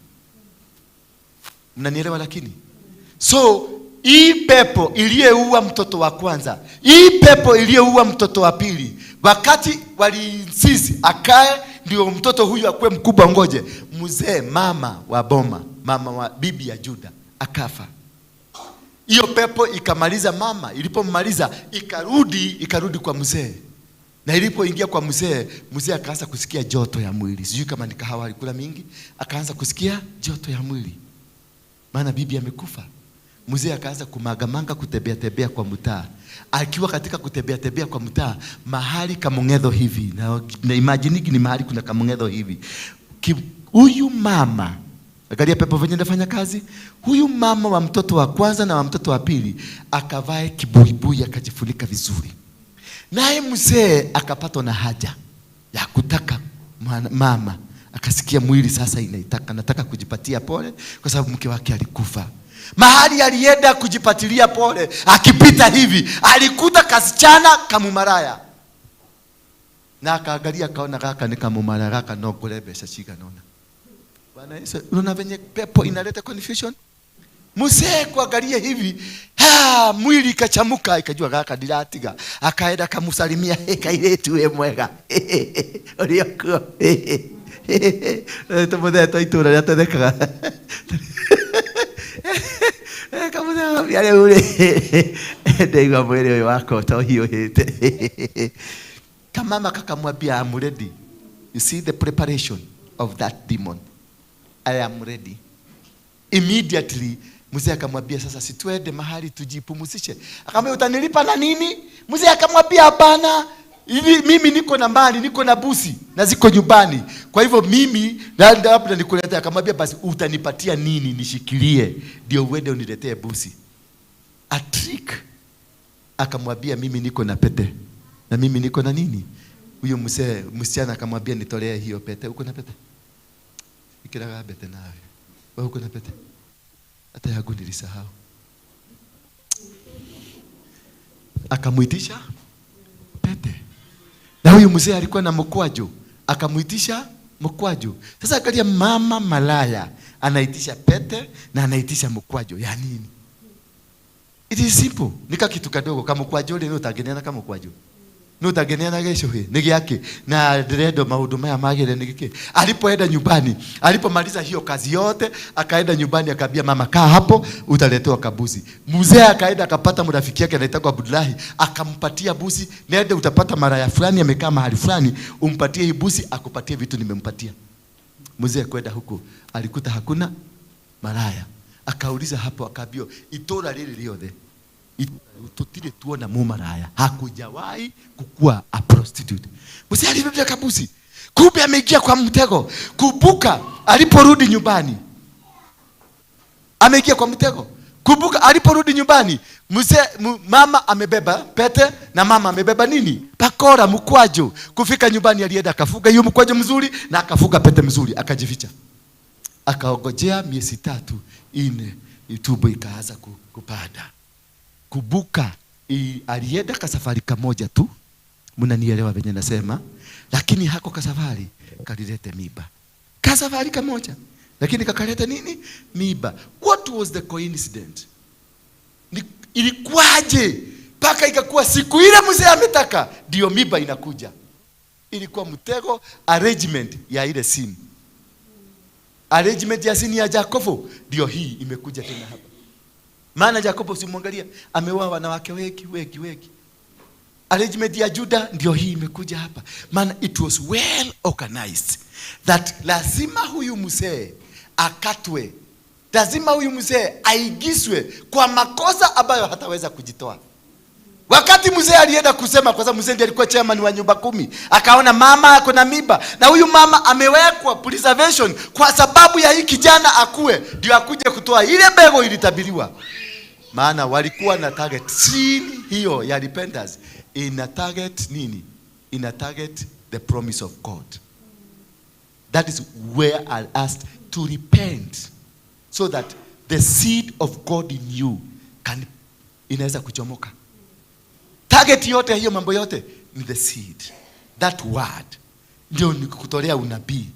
Mnanielewa lakini? So hii pepo iliyeua mtoto wa kwanza, hii pepo iliyeua mtoto wa pili, wakati waliinsist akae ndio mtoto huyu akuwe mkubwa, ngoje mzee, mama wa boma, mama wa bibi ya Juda akafa. Hiyo pepo ikamaliza mama, ilipomaliza ikarudi kwa mzee. Na ilipoingia kwa mzee, mzee akaanza kusikia joto ya mwili. Sijui kama ni kahawa alikula mingi, akaanza kusikia joto ya mwili. Maana bibi amekufa. Mzee akaanza kumagamanga, kutembea tembea kwa mtaa. Akiwa katika kutembea tembea kwa mtaa, mahali kamongedho hivi. Na imagine ni mahali kuna kamongedho hivi. Huyu mama, angalia pepo venye inafanya kazi. Huyu mama wa mtoto wa kwanza na wa mtoto wa pili akavae kibuibui akajifunika vizuri. Naye mzee akapatwa na haja ya kutaka mama. Akasema Akasikia mwili sasa inaitaka, nataka kujipatia pole kwa sababu mke wake alikufa. Mahali alienda kujipatilia pole, akipita hivi alikuta kasichana kamumaraya, na akaangalia akaona gaka ni kamumaraya, gaka no ngure mbeca cigana ũna. Bwana Yesu, unaona venye pepo inaleta confusion? Mzee kuangalia hivi, ha, mwili ikachamuka, ikajua gaka ndiratiga. Akaenda akamusalimia, hey, kairetu we mwega. Ũrĩ okuo. Tũmũthee twa itũũra rĩa tũthekaga. Kamũthee rĩu rĩ, ndaigua mwĩrĩ ũyũ wakwa ta ũhiũhĩte. Kamama kakamwambia, I'm ready. You see the preparation of that demon. I am ready. Immediately mzee akamwambia, sasa si twende mahali tujipumzishe. Akamwambia, utanilipa na nini? Mzee akamwambia, hapana, hivi mimi niko na mali, niko na busi na ziko nyumbani. Kwa hivyo mimi labda nikuletea. Akamwambia, basi utanipatia nini nishikilie ndio uende uniletee busi? A trick. Akamwambia, mimi niko na pete na mimi niko na nini? Huyo mzee msichana akamwambia, nitolee hiyo pete. Uko na pete? Ikiraga pete nawe. Wewe uko na pete? Hata yangu nilisahau. Akamuitisha pete. Na huyu mzee alikuwa na mkwaju. Akamuitisha mkwaju. Sasa angalia, mama malaya anaitisha pete na anaitisha mkwaju. Ya nini? It is simple. Nika kitu kadogo kama mkwaju ni utageneana kama mkwaju. Ni utageneana gĩcũhĩ nĩ gĩake na ndĩrenda maũndũ maya magĩre nĩ gĩkĩ. Alipoenda nyumbani, alipomaliza hiyo kazi yote, akaenda nyumbani akaambia mama, kaa hapo utaletewa kabuzi. Mzee akaenda akapata mrafiki yake anaitwa Abdullahi, akampatia buzi, nende utapata maraya fulani amekaa mahali fulani, umpatie hii buzi akupatie vitu nimempatia. Mzee kwenda huko alikuta hakuna maraya. Akauliza hapo akaambiwa, itora rĩrĩ rĩothe tutire tuona mumaraya, hakujawahi kukua a prostitute. Mzee alibeba kabuzi, kumbe ameingia kwa mtego. Kumbuka aliporudi nyumbani ameingia kwa mtego. Kumbuka aliporudi nyumbani mzee, mama amebeba pete na mama amebeba nini? Pakora, mkwaju. Kufika nyumbani alienda akafuga hiyo mkwaju mzuri na akafuga pete mzuri, akajificha. Akaongojea miezi 3 4, tumbo ikaanza kupanda. Kumbuka alienda kasafari kamoja tu, mnanielewa venye nasema, lakini hako kasafari kalilete miba. Kasafari kamoja, lakini kakaleta nini? Miba. What was the coincidence? Ilikuwaje mpaka ikakuwa siku ile mzee ametaka ndio miba inakuja? Ilikuwa mtego, arrangement ya ile sin. Arrangement ya sin ya Jakobo ndio hii imekuja tena hapa. Maana Jakobo usimwangalia ameoa wanawake wengi wengi wengi. Arrangement ya Juda ndio hii imekuja hapa. Maana it was well organized that lazima huyu mzee akatwe. Lazima huyu mzee aigizwe kwa makosa ambayo hataweza kujitoa. Wakati mzee alienda kusema, kwa sababu mzee ndiye alikuwa chairman wa nyumba 10, akaona mama ako na mimba na huyu mama amewekwa preservation kwa sababu ya hii kijana akue ndio akuje kutoa ile mbegu ilitabiriwa. Maana walikuwa na target sin hiyo ya repentance ina target nini? Ina target the promise of God. That is where I asked to repent so that the seed of God in you can inaweza kuchomoka. Target yote hiyo mambo yote ni the seed. That word ndio ni kukutolea unabii.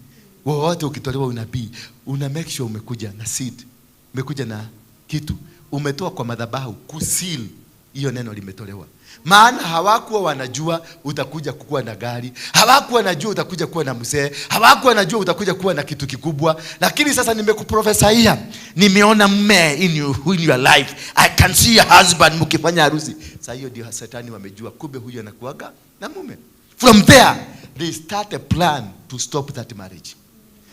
Wote ukitolewa unabii una make sure umekuja na seed, umekuja na kitu, umetoa kwa madhabahu kusil hiyo neno limetolewa. Maana hawakuwa wanajua utakuja kukuwa na gari, hawakuwa wanajua utakuja kuwa na mzee, hawakuwa wanajua utakuja kuwa na kitu kikubwa. Lakini sasa nimekuprofesaia, nimeona mme in your life, I can see your husband mkifanya harusi. Sasa hiyo ndio shetani wamejua kumbe huyu anakuaga na mume. From there they start a plan to stop that marriage.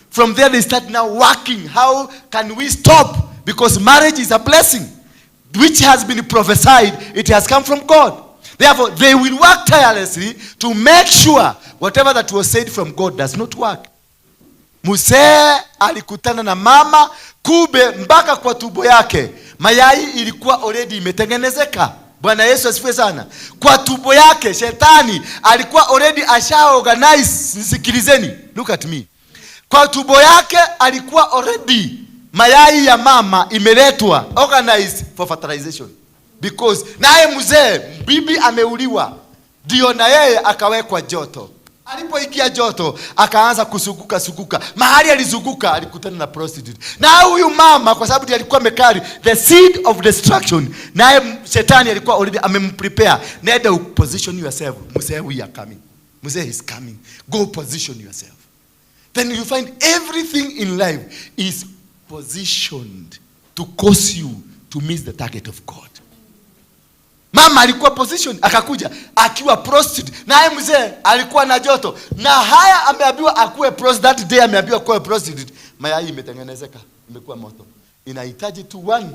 From there they start now working, how can we stop? Because marriage is a blessing which has been prophesied, it has come from God. Therefore, they will work tirelessly to make sure whatever that was said from God does not work. Mzee alikutana na mama, kumbe mpaka kwa tumbo yake mayai ilikuwa already imetengenezeka. Bwana Yesu asifiwe sana. Kwa tumbo yake shetani alikuwa already asha organize. Nisikilizeni, look at me. Kwa tumbo yake alikuwa already mayai ya mama imeletwa, organized for fertilization. Because naye mzee bibi ameuliwa, ndio na yeye akawekwa joto. Alipoingia joto akaanza kusuguka suguka. Mahali alizunguka alikutana na prostitute. Na huyu mama kwa sababu ndiye alikuwa amekari the seed of destruction, naye shetani alikuwa already amemprepare. Nenda position yourself. Mzee, we are coming. Mzee is coming. Go position yourself. Then you find everything in life is positioned to cause you to miss the target of God. Mama alikuwa position, akakuja akiwa prostitute, naye mzee alikuwa na joto, na haya ameambiwa akuwe prostitute. That day ameambiwa akuwe prostitute. Mayai imetengenezeka, imekuwa moto, inahitaji tu one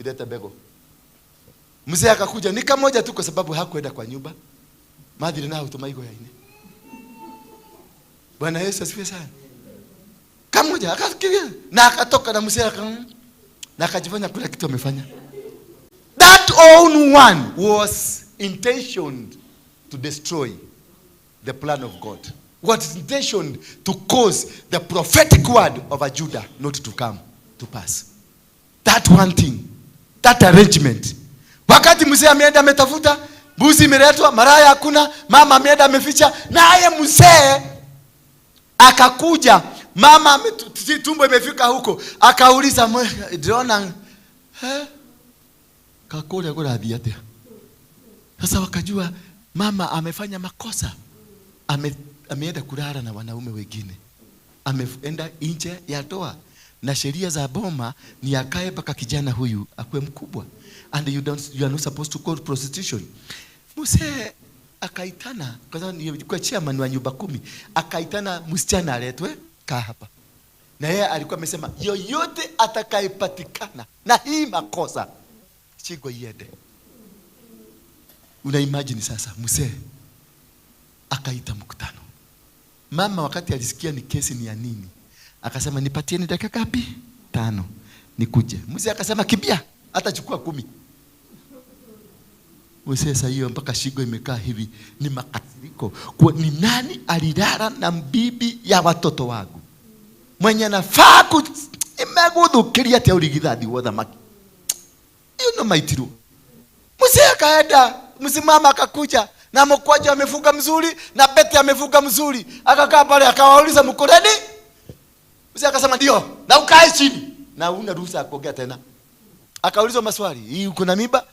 ilete bego. Mzee akakuja ni kamoja tu, kwa sababu hakuenda kwa nyumba madhiri na utomaigo yaine. Bwana Yesu asifiwe sana. Kamoja akafikiria na akatoka na mzee na akajifanya kila kitu amefanya. That own one was intentioned to destroy the plan of God. Was intentioned to cause the prophetic word of a Judah not to come to pass. That one thing, that arrangement. Wakati mzee ameenda ametafuta, mbuzi imeletwa, maraya hakuna, mama ameenda ameficha, naye mzee akakuja, mama tumbo imefika huko, akauliza, ndĩrona, kakũrĩa kũrathiĩ atĩa? Sasa wakajua mama amefanya makosa. Ameenda kulala na wanaume wengine. Ameenda nje ya ndoa. Na sheria za boma ni akae mpaka kijana huyu akuwe mkubwa. And you are not supposed to call prostitution. Mzee akaitana, kwa sababu nilikuwa chairman wa nyumba 10, akaitana msichana aletwe kaa hapa. Na yeye alikuwa amesema yoyote atakayepatikana na hii makosa shingo iende. Una imagine sasa mzee akaita mkutano. Mama wakati alisikia ni kesi ni ya nini, akasema nipatieni dakika ngapi? 5 nikuje. Mzee akasema kimbia, atachukua 10. Mzee sasa hiyo mpaka shingo imekaa hivi, ni makasiriko. Kwa ni nani alilala na bibi ya watoto wangu? Mwenye anafaa ku imeguthukiria atia urigithathi wa thamaki. Hiyo no maitiru. Mzee akaenda, msimama akakuja na mkwaju amefunga mzuri na pete amefunga mzuri. Akakaa pale akawauliza mko ready? Mzee akasema ndio, na ukae chini. Na huna ruhusa ya kuongea tena. Akaulizwa maswali, hii uko na mimba?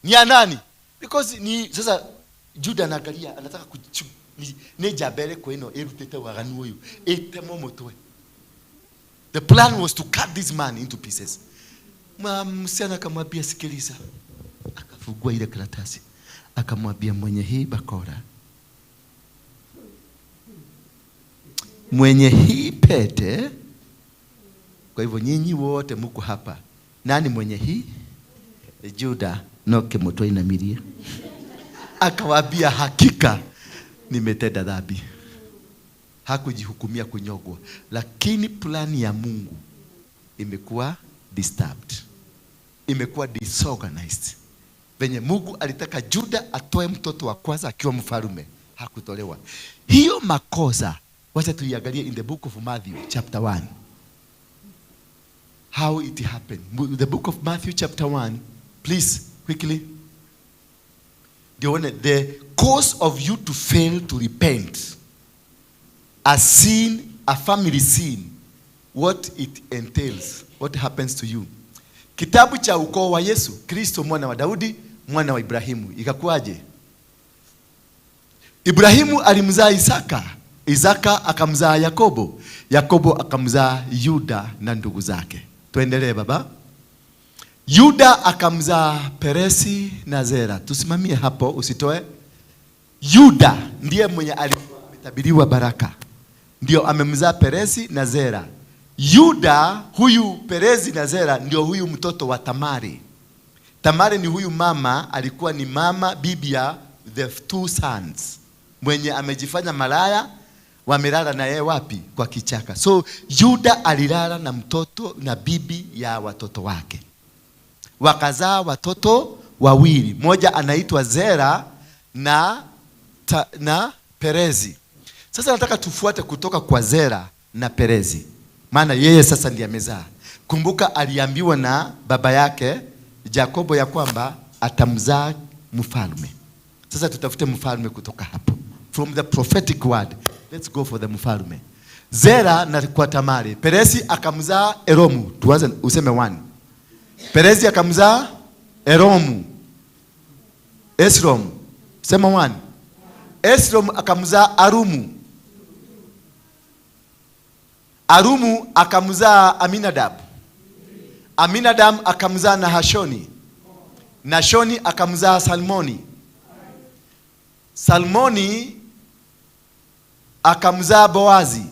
Ni ya nani? Because ni sasa Juda anaangalia anataka ni jabere kwa ino erutete waganu huyu. Etemo motwe. The plan was to cut this man into pieces. Msichana akamwambia sikiliza. Akafungua ile karatasi. Akamwambia mwenye hii bakora, mwenye hii pete. Kwa hivyo nyinyi wote mko hapa. Nani mwenye hii? Juda noke motoi inamiria. Akawaambia hakika nimetenda dhambi. Hakujihukumia kunyogwa, lakini plani ya Mungu imekuwa disturbed, imekuwa disorganized. Venye Mungu alitaka Juda atoe mtoto wa kwanza akiwa mfalme, hakutolewa. Hiyo makosa wacha tuiangalie in the book of Matthew chapter 1. How it happened. The book of Matthew chapter 1, please quickly. The cause of you to fail to repent, a sin, a family sin, what it entails, what happens to you. Kitabu cha ukoo wa Yesu Kristo mwana wa Daudi, mwana wa Ibrahimu. Ikakuaje? Ibrahimu alimzaa Isaka, Isaka akamzaa Yakobo, Yakobo akamzaa Yuda na ndugu zake. Tuendelee baba. Yuda akamzaa Peresi na Zera. Tusimamie hapo usitoe. Yuda ndiye mwenye alitabiriwa baraka. Ndio amemzaa Peresi na Zera. Yuda huyu Perezi na Zera ndio huyu mtoto wa Tamari. Tamari ni huyu mama, alikuwa ni mama bibi ya the two sons. Mwenye amejifanya malaya, wamelala na yeye wapi? Kwa kichaka. So Yuda alilala na mtoto na bibi ya watoto wake. Wakazaa watoto wawili. Mmoja anaitwa Zera na Perezi. Sasa nataka tufuate kutoka kwa Zera na Perezi, maana yeye sasa ndiye amezaa. Kumbuka aliambiwa na baba yake Jakobo ya kwamba atamzaa mfalme. Sasa tutafute mfalme kutoka hapo, from the prophetic word. Let's go for the mfalme. Zera na kwa Tamari, Perezi akamzaa Eromu. Tuanze useme one. Perezi akamzaa Eromu. Esrom, sema one. Esrom akamzaa Arumu. Arumu akamzaa Aminadab. Aminadab akamzaa Nahashoni. Nashoni akamzaa Salmoni. Salmoni akamzaa Boazi.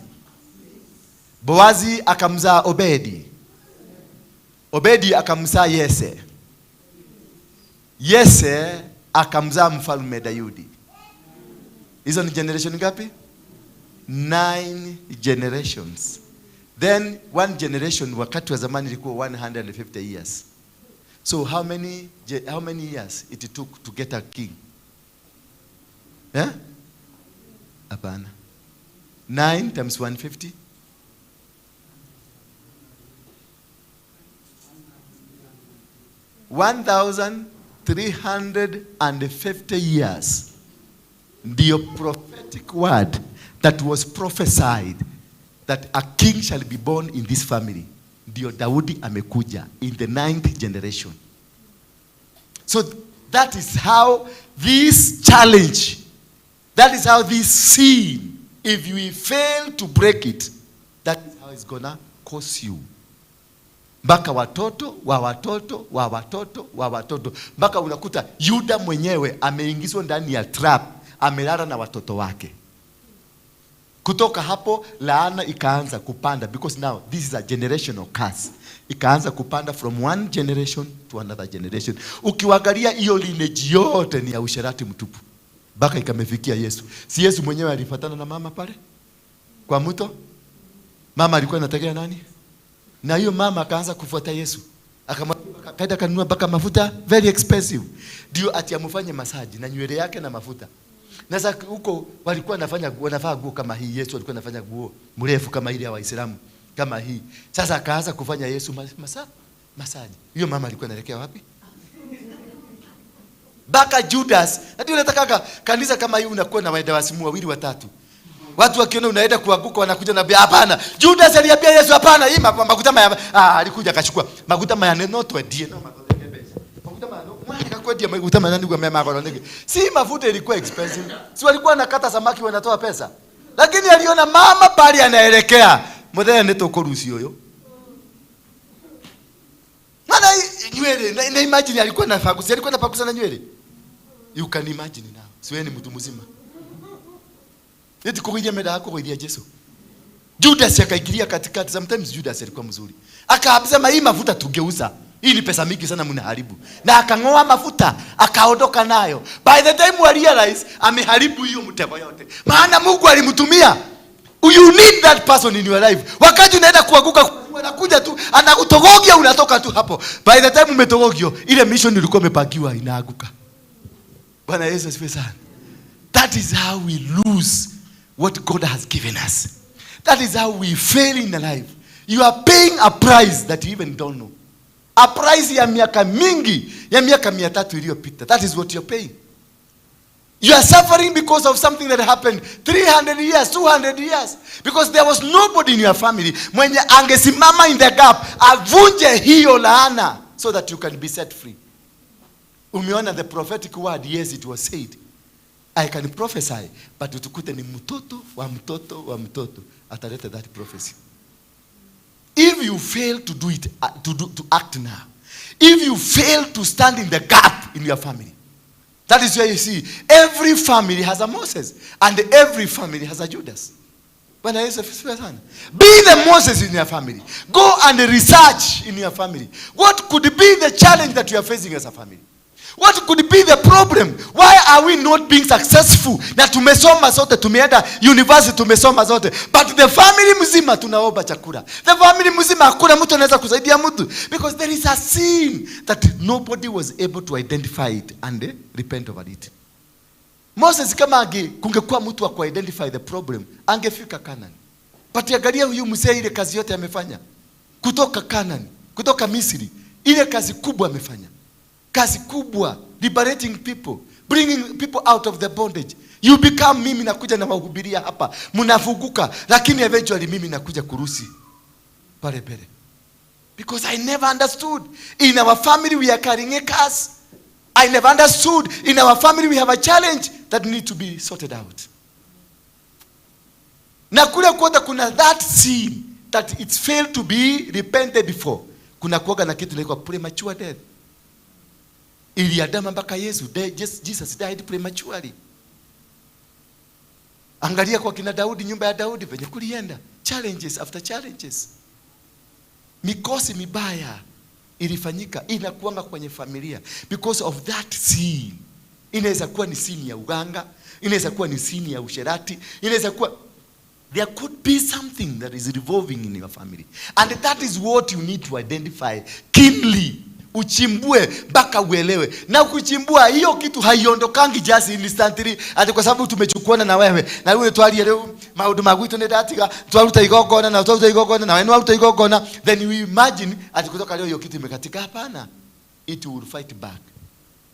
Boazi akamzaa Obedi. Obedi akamzaa Yese. Yese akamzaa mfalme Daudi. Hizo ni generation ngapi? 9 generations. Then one generation wakati wa zamani ilikuwa 150 years. So how many years it took to get a king? Eh? Hapana. 9 times 150? 1,350 years. The prophetic word that was prophesied that a king shall be born in this family. Ndio Daudi amekuja in the 9th generation. So that is how this challenge, that is how this sin, if you fail to break it, that is how it's gonna cost you. Mpaka watoto, wa watoto, wa watoto, wa watoto. Mpaka unakuta Yuda mwenyewe ameingizwa ndani ya trap, amelala na watoto wake. Kutoka hapo laana ikaanza kupanda, because now this is a generational curse. Ikaanza kupanda from one generation to another generation. Ukiangalia hiyo lineage yote ni ya usherati mtupu. Mpaka ikamefikia Yesu. Si Yesu mwenyewe alifuatana na mama pale kwa mto? Mama alikuwa anategemea nani? Na hiyo mama akaanza kufuata Yesu. Akaenda kanunua mpaka mafuta very expensive. Ndio ati amfanye masaji na nywele yake na mafuta. Na sasa huko walikuwa wanafaa nguo kama hii. Yesu alikuwa anafanya nguo mrefu kama ile ya Waislamu kama hii. Sasa akaanza kufanya Yesu masaji. Hiyo mama alikuwa anaelekea wapi? Baka Judas. Ndio unataka kanisa kama hii unakuwa na waenda wasimu wawili watatu. Watu wakiona unaenda kuanguka wanakuja na hapana. Judas aliambia Yesu hapana, hii maguta maya alikuja akachukua maguta maya no twendie no maguta maguta maya no mwana kwendia maguta maya ndio mema kwa nini? Si mafuta ilikuwa expensive. Si walikuwa nakata samaki wanatoa pesa. Lakini aliona mama pale anaelekea. Muthenya ni tukurucio uyu. Maana nywele na imagine alikuwa na fagusa, alikuwa na fagusa na nywele. You can imagine now. Si wewe ni mtu mzima. Eti kuidia meda yako kuidia Yesu. Judas akaingilia katikati. Sometimes Judas alikuwa mzuri. Akasema hii mafuta tugeuza. Hii ni pesa mingi sana mnaharibu. Na akangoa mafuta, akaondoka nayo. By the time we realize ameharibu hiyo mtego yote. Maana Mungu alimtumia. You need that person in your life. Wakati unaenda kuanguka anakuja tu, anakutogogia unatoka tu hapo. By the time umetogogio, ile mission ilikuwa imepakiwa inaanguka. Bwana Yesu asifiwe sana. That is how we lose what God has given us. That is how we fail in life. You are paying a price that you even don't know. A price ya miaka mingi, ya miaka 300 iliyopita. That is what you are paying. You are suffering because of something that happened 300 years, 200 years. Because there was nobody in your family mwenye angesimama in the gap, avunje hiyo laana so that you can be set free. Umeona the prophetic word, yes it was said. I can prophesy, but utukute ni mtoto wa mtoto wa mtoto ataleta that prophecy. If you fail to do it, to act now, if you fail to stand in the gap in your family, that is where you see every family has a Moses and every family has a Judas. Bwana Yesu asifiwe sana. Be the Moses in your family. Go and research in your family. What could be the challenge that you are facing as a family? What could be the problem? Why are we not being successful? Na tumesoma zote, tumeenda university, tumesoma zote. But the family mzima tunaomba chakula. The family mzima hakuna mtu anaweza kusaidia mtu. Because there is a sin that nobody was able to identify it and repent over it. Moses kama kungekuwa mtu wa kuidentify the problem, angefika Canaan. But angalia huyu mzee ile kazi yote amefanya. Kutoka Canaan, kutoka Misri, ile kazi kubwa amefanya. Kazi kubwa, liberating people, bringing people out of the bondage. You become, mimi nakuja na wahubiria hapa, mnafunguka, lakini eventually mimi nakuja kurusi pale pale. Because I never understood. In our family we are carrying a curse. I never understood. In our family we have a challenge that need to be sorted out. Na kule kwote kuna that sin that it's failed to be repented for. Kuna kuoga na kitu inaitwa premature death. Ili Adama mpaka Yesu, Jesus died prematurely. Angalia kwa kina Daudi, nyumba ya Daudi venye kulienda, challenges after challenges. Mikosi mibaya ilifanyika, inakuanga kwenye familia because of that sin. Inaweza kuwa ni sin ya uganga, inaweza kuwa ni sin ya usherati, inaweza kuwa there could be something that is revolving in your family, and that is what you need to identify keenly. Uchimbue mpaka uelewe. Na kuchimbua hiyo kitu haiondokangi just instantly, ati kwa sababu tumechukuana na wewe na wewe twarie riu maundu ma gwitu ni ndatiga twaruta igongona na twaruta igongona na wewe waruta igongona, then you imagine ati kutoka leo hiyo kitu imekatika. Hapana, it will fight back.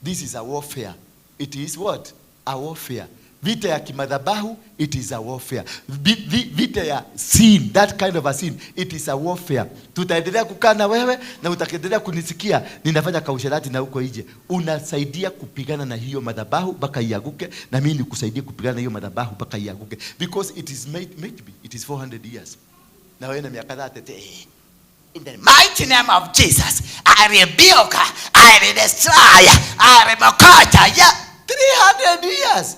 This is a warfare. It is what? A warfare. Vita ya kimadhabahu, it is a warfare. Vita ya sin, that kind of a sin, it is a warfare. Tutaendelea kukaa na wewe na utaendelea kunisikia ninafanya kausherati na huko nje. Unasaidia kupigana na hiyo madhabahu mpaka ianguke, na mimi nikusaidie kupigana na hiyo madhabahu mpaka ianguke. Because it is made, maybe it is 400 years. Na wewe na miaka 30. In the mighty name of Jesus, I rebuke, I destroy, I rebuke. Yeah, 300 years.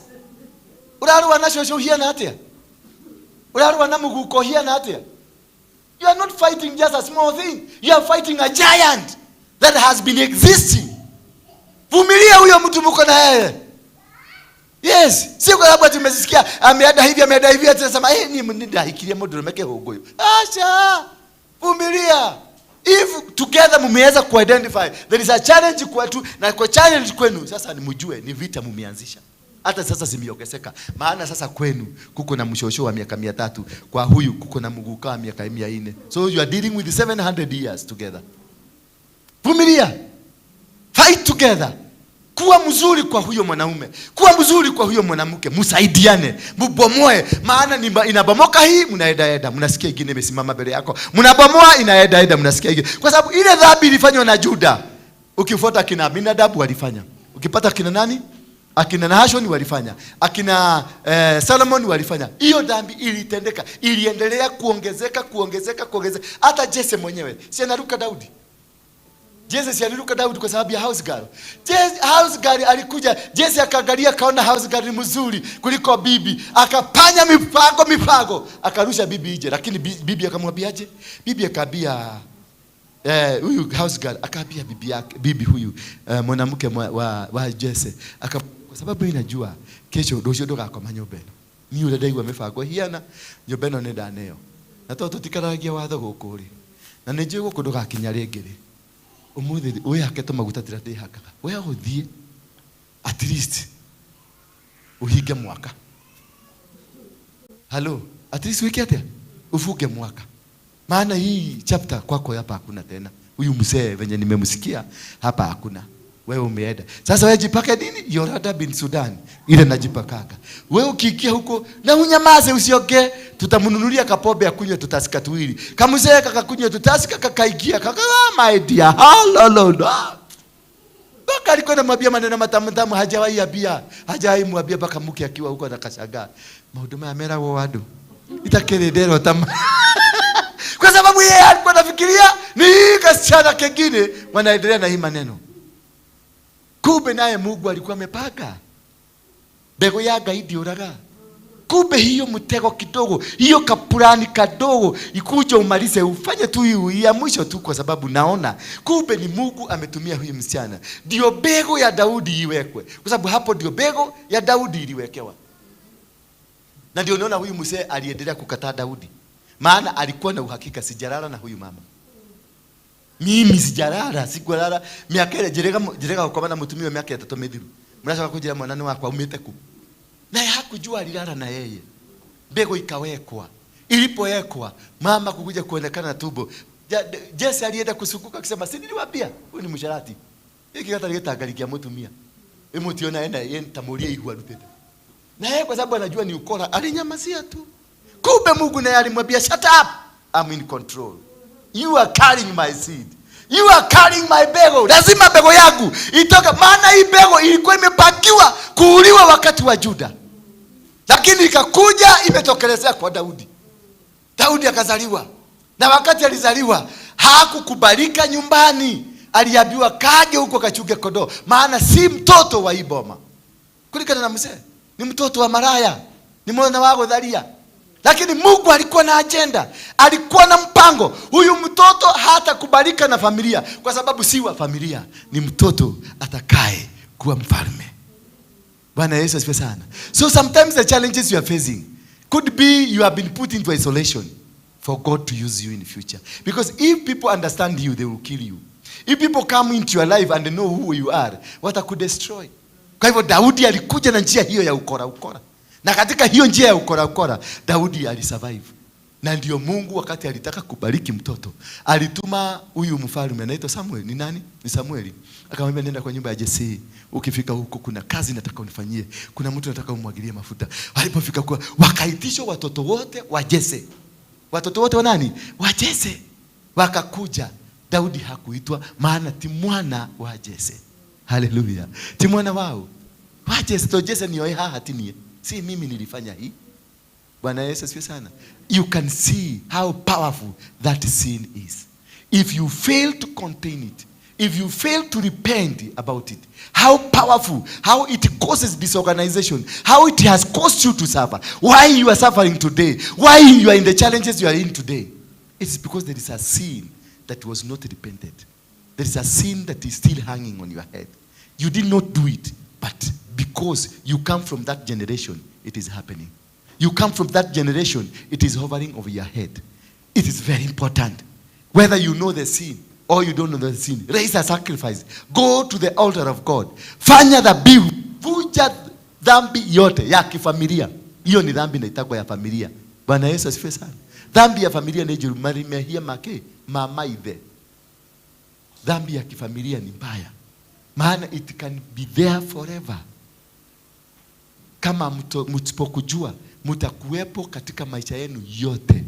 Urarua na shosho hiana atia? Urarua na muguko hiana atia? You are not fighting just a small thing. You are fighting a giant that has been existing. Vumilia huyo mtu mko na yeye. Yes, sio kwa sababu tumesikia ameada hivi, ameada hivi, ati nasema ni ndahikirie mundu meke hugoyo. Acha. Vumilia. If together mmeweza kuidentify there is a challenge kwetu na kwa challenge kwenu, sasa ni mjue ni vita mmeanzisha. Hata sasa zimeongezeka. Maana sasa kwenu kuko na mshosho wa miaka 300, kwa huyu kuko na mguka wa miaka 400. So you are dealing with 700 years together. Vumilia. Fight together. Kuwa mzuri kwa huyo mwanaume, kuwa mzuri kwa huyo mwanamke, msaidiane, mbomoe. Maana inabomoka hii, mnaenda enda, mnasikia ingine imesimama mbele yako. Mnabomoa, inaenda enda, mnasikia ingine. Kwa sababu ile dhambi ilifanywa na Juda. Ukifuata kina Aminadabu walifanya. Ukipata kina nani? Akina Nahashon walifanya. Akina Solomon walifanya. Hiyo dhambi ilitendeka, iliendelea kuongezeka, kuongezeka, kuongezeka. Hata Jesse mwenyewe si anaruka Daudi. Jesse si aliruka Daudi kwa sababu ya house girl. Jesse, house girl alikuja, Jesse akaangalia akaona house girl ni mzuri kuliko bibi. Akapanya mipango, akarusha bibi nje. Lakini bibi akamwambiaje? Bibi akaambia huyu house girl akaambia bibi yake, bibi huyu mwanamke wa Jesse. Kwa sababu mimi najua kesho rũciũ ndũgakoma nyũmba ĩno. Niĩ ũrĩa ndaigua mĩbango ĩhiana, nyũmba ĩno nĩ ndaneo. Na tondũ tũtikararagia watho gũkũ rĩ, na nĩ njũĩ gũkũ ndũgakinya rĩngĩ rĩ, ũmũthĩ wĩhake tũmaguta tũrĩa ndĩhakaga. We ũthiĩ at least uhinge mwaka. Hello, at least wike atĩa? Ufunge mwaka. Maana hii chapter kwako hapa hakuna tena. Huyu mzee venye nimemsikia hapa hakuna. Wewe umeenda. Sasa wewe jipake nini? Yorada bin Sudan. Ile najipakaka. Wewe ukiingia huko na unyamaze usiongee, tutamnunulia kapombe akunywe tutasika tuwili. Kamzee kakakunywa tutasika kakaingia kaka, my dear. Hallelujah. Mpaka alikuwa anamwambia maneno matamu tamu, hajawahi ambia. Hajawahi mwambia mpaka mke akiwa huko anakashangaa. Maundu maya meragwo andu. Itakĩrĩ tama. Kwa sababu yeye alikuwa anafikiria ni kasichana kengine wanaendelea na hii maneno. Kumbe naye Mungu alikuwa amepanga. Mbegu ya Ngai ndiũraga. Kumbe hiyo mtego kidogo, hiyo kapurani kadogo ikuja umalize ufanye tu hii ya mwisho tu, kwa sababu naona kumbe ni Mungu ametumia huyu msichana. Ndio mbegu ya Daudi iwekwe. Kwa sababu hapo ndio mbegu ya Daudi iliwekewa. Na ndio unaona huyu mzee aliendelea kukataa Daudi. Maana alikuwa na uhakika sijalala na huyu mama. Mimi sijalala, sikulala miaka ile jerega gukoma na mutumia miaka 3 mithiru. Muracoka kunjira mwana ni wakwa umite ku. Naye hakujua alilala na yeye. Mbegu ikawekwa. Ilipowekwa, mama kukuja kuonekana tumbo. Jesse alienda kusukuka akisema, si niliwaambia huyu ni msharati. Hiki hata gĩtangarikia mũtumia. Ĩmũtiona ena yentamuria igua rutete. Na yeye kwa sababu anajua ni ukora, alinyamazia tu. Kumbe Mungu naye alimwambia, shut up, I'm in control. You are carrying my seed. You are carrying my mbegu. Lazima mbegu yangu itoke, maana hii mbegu ilikuwa imepakiwa kuuliwa wakati wa Juda. Lakini ikakuja imetokelezea kwa Daudi. Daudi akazaliwa. Na wakati alizaliwa hakukubalika nyumbani. Aliambiwa kaje huko kachuge kondoo, maana si mtoto wa iboma. Kulingana na mzee, ni mtoto wa maraya, ni mwana wa gutharia. Lakini Mungu alikuwa na agenda, alikuwa na mpango. Huyu mtoto hatakubalika na familia kwa sababu si wa familia, ni mtoto atakaye kuwa mfalme. Bwana Yesu asifiwe sana. So sometimes the challenges you are facing could be you have been put into isolation for God to use you in the future. Because if people understand you, they will kill you. If people come into your life and they know who you are, watakudestroy. Kwa hivyo Daudi alikuja na njia hiyo ya ukora ukora. Na katika hiyo njia ya ukora ukora, Daudi alisurvive. Na ndio Mungu wakati alitaka kubariki mtoto, alituma huyu mfalme anaitwa Samuel. Ni nani? Ni Samueli. Akamwambia, nenda kwa nyumba ya Jesse. Ukifika huko kuna kazi nataka unifanyie. Kuna mtu nataka umwagilie mafuta. Walipofika kwa, wakaitishwa watoto wote wa Jesse. Watoto wote wa nani? Wa Jesse. Wakakuja. Daudi hakuitwa maana ti mwana wa Jesse. Haleluya. Ti mwana wao. Wa Jesse, to Jesse ni haha tinie. Si mimi nilifanya hii. Bwana Yesu asifiwe sana. You can see how powerful that sin is. If you fail to contain it, if you fail to repent about it, how powerful, how it causes disorganization, how it has caused you to suffer, why you are suffering today, why you are in the challenges you are in today. It's because there is a sin that was not repented. There is a sin that is still hanging on your head. You did not do it, but because you come from that generation, it is happening. You come from that generation, it is hovering over your head. It is very important. Whether you know the sin or you don't know the sin, raise a sacrifice. Go to the altar of God. Fanya dhabihu. Vunja dhambi yote ya kifamilia. Hiyo ni dhambi inaitagwa ya familia. Bwana Yesu asifiwe sana. Dhambi ya familia ni juru marimehia make mama ithe. Dhambi ya kifamilia ni mbaya. Maana it can be there forever. Kama msipokujua, mtakuwepo katika maisha yenu yote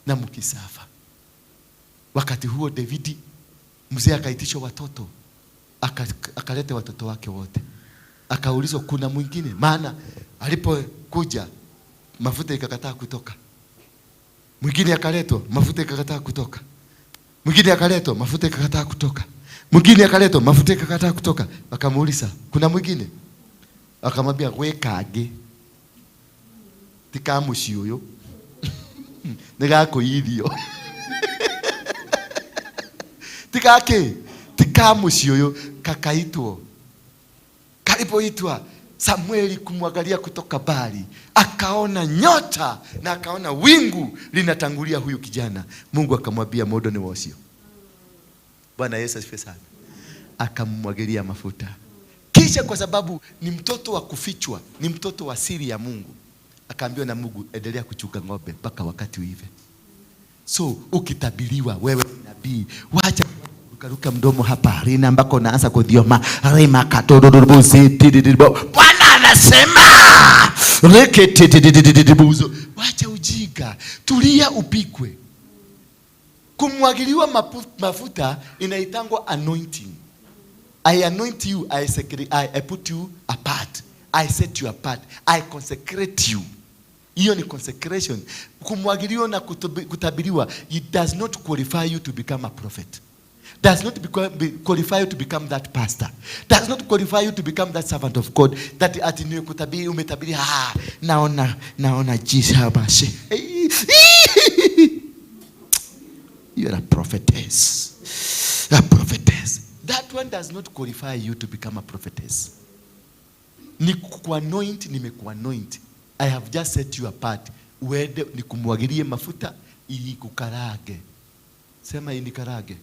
na mkisafa. Wakati huo David mzee akaitishwa watoto, akaleta watoto wake wote. Akaulizwa kuna mwingine, maana alipokuja mafuta ikakataa kutoka. Mwingine akaletwa, mafuta ikakataa kutoka. Mwingine akaletwa, mafuta ikakataa kutoka. Mwingine akaletwa, mafuta ikakataa kutoka. Akamuuliza, kuna mwingine? Akamwambia, wekage. Tika muciĩ ũyũ. Nĩ gakũiyithio. Tika kĩ? Tika mũciĩ ũyũ. Kakaitwo. Kalipoitwa, Samueli kumwangalia kutoka mbali, akaona nyota na akaona wingu linatangulia huyu kijana. Mungu akamwambia modo ni wasio. Bwana Yesu asifiwe sana. Akamwagilia mafuta. Kisha kwa sababu ni mtoto wa kufichwa, ni mtoto wa siri ya Mungu, akaambiwa na Mungu, endelea kuchunga ng'ombe mpaka wakati uive. So ukitabiriwa wewe nabii, wacha kuruka mdomo hapa rina ambako unaanza kudhioma rima katododorobuzi tididibo. Bwana anasema reketedidididibuzo. Wacha ujinga, tulia upikwe. Kumwagiliwa mafuta inaitangwa anointing. I anoint you, I put you apart. I set you apart. I consecrate you. Hiyo ni consecration. Kumwagiliwa na kutabiriwa, it does not qualify you to become a prophet. Does not qualify you to become that pastor. Does not qualify you to become that servant of God. That ati ni kutabiri, umetabiri, naona Jesus hapa. You are a prophetess. A prophetess. That one does not qualify you to become a prophetess. Ni kuanoint, nimekuanoint. I have just set you apart. Uende nikumwagilie mafuta ikukarage. Sema inikarage.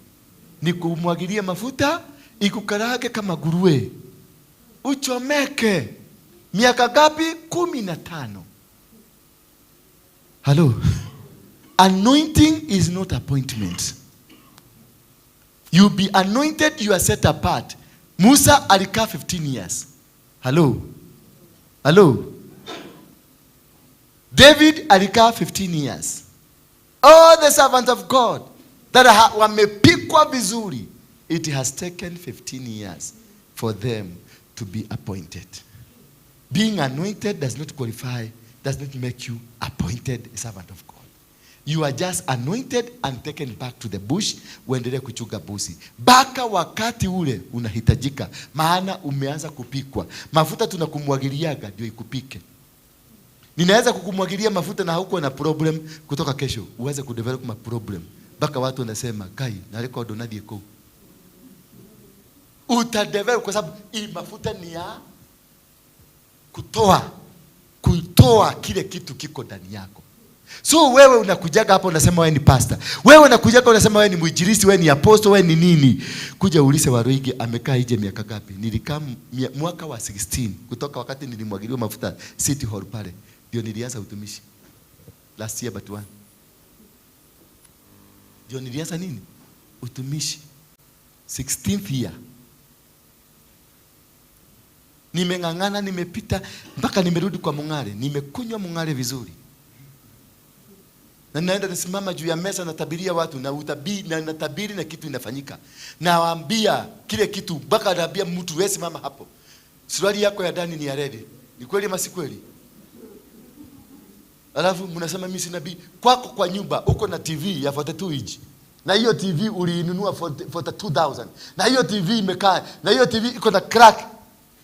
Nikumwagilie mafuta ikukarage kama nguruwe. Uchomeke. Miaka ngapi? 15. Hello. Anointing is not appointment. You be anointed, you are set apart. Musa alikaa 15 years. Hello. Hello. David alikaa 15 years. All the servants of God that wamepikwa vizuri, it has taken 15 years for them to be appointed. Being anointed does not qualify, does not make you appointed a servant of God. You are just anointed and taken back to the bush, uendelee kuchunga busi. Baka wakati ule unahitajika, maana umeanza kupikwa. Mafuta tunakumwagiliaga ndio ikupike. Ninaweza kukumwagilia mafuta na haukuwa na problem kutoka kesho, uanze kudevelop ma problem. Baka watu wanasema, kai, naliko donadi eko. Utadevelop kwa sababu hii mafuta ni ya kutoa kile kitu kiko ndani yako. So wewe unakujaga hapa unasema wewe ni pastor. Wewe unakujaga unasema wewe ni mwinjilisti, wewe ni apostle, wewe ni nini? Kuja ulize Waruinge amekaa nje miaka ngapi? Nilikaa mwaka wa 16 kutoka wakati nilimwagiliwa mafuta City Hall pale. Ndio nilianza utumishi. Last year but one. Ndio nilianza nini? Utumishi. 16th year. Nimeng'ang'ana, nimepita mpaka nimerudi kwa Mung'are. Nimekunywa Mung'are vizuri. Na naenda nasimama juu ya meza natabiria watu na utabiri, na natabiri na kitu inafanyika. Nawaambia kile kitu mpaka naambia mtu wewe simama hapo. Suruali yako ya ndani ni ya red. Ni kweli ama si kweli? Alafu mnasema mimi si nabii. Kwako kwa nyumba uko na TV ya 42 inch. Na hiyo TV uliinunua 42,000. Na hiyo TV imekaa. Na hiyo TV iko na crack.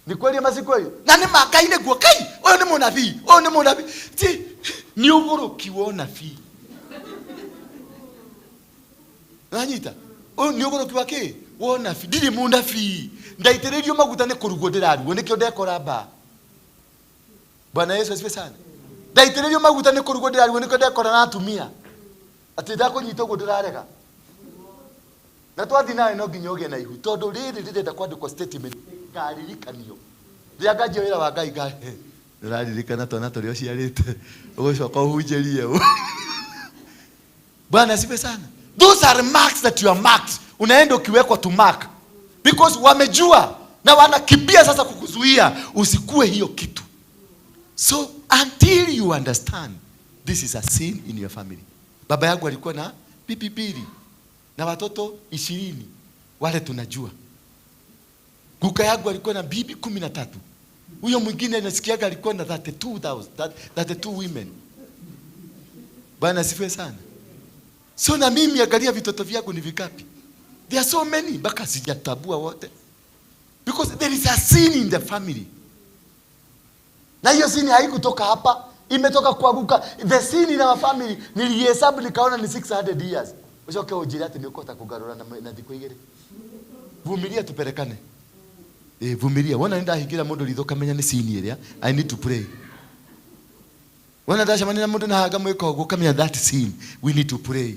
Ni kweli ama si kweli? Na ni makaine kwa kai. Wewe ni mwanabii. Wewe ni mwanabii. Ti ni ugoro kiona fi. Nanyita. Uyu ni ugoro kiwa ki? Wona fi. Ndiri munabii. Ndaitiririo maguta ni kurugwo ndirarugwo nikio ndekora ba. Bwana Yesu asifiwe sana. Ndaitiririo maguta ni kurugwo ndirarugwo nikio ndekora na atumia. Ati ndakunyita uguo ndirarega. Na twathi nawe no nginya ũgĩe na ihu tondũ rĩrĩ rĩrenda kwandĩkwo statement ngaririkanio. Rĩrĩa nganjia wĩra wa Ngai ngai ndĩraririkana twana tũrĩa ũciarĩte ũgũcoka ũhunjĩrie. Bwana asifiwe sana. Those are marks that you are marked. Unaenda ukiwekwa to mark because wamejua na wanakimbia sasa kukuzuia usikue hiyo kitu. So until you understand this is a sin in your family. Baba yangu alikuwa na bibi mbili na watoto 20 wale tunajua. Guka yangu alikuwa na bibi 13. Huyo mwingine nasikiaga alikuwa na 32 women. Bwana asifiwe sana. So na mimi angalia vitoto vyangu ni vingapi. There are so many mpaka sijatabua wote. Because there is a sin in the family. Na hiyo sin haikutoka hapa, imetoka kwa guka. The sin in our family nilihesabu nikaona ni 600 years. Ucoke unjire ati nĩũkũhota kũgarũra na thikũ igĩrĩ. Vumilia tũperekane. Vumilia. Wona nĩndahingĩra mũndũ ritho kamenya nĩ sin ĩrĩa. I need to pray. Wona ndacemania na mũndũ na hanga mwĩka ũguo kamenya that sin we need to pray.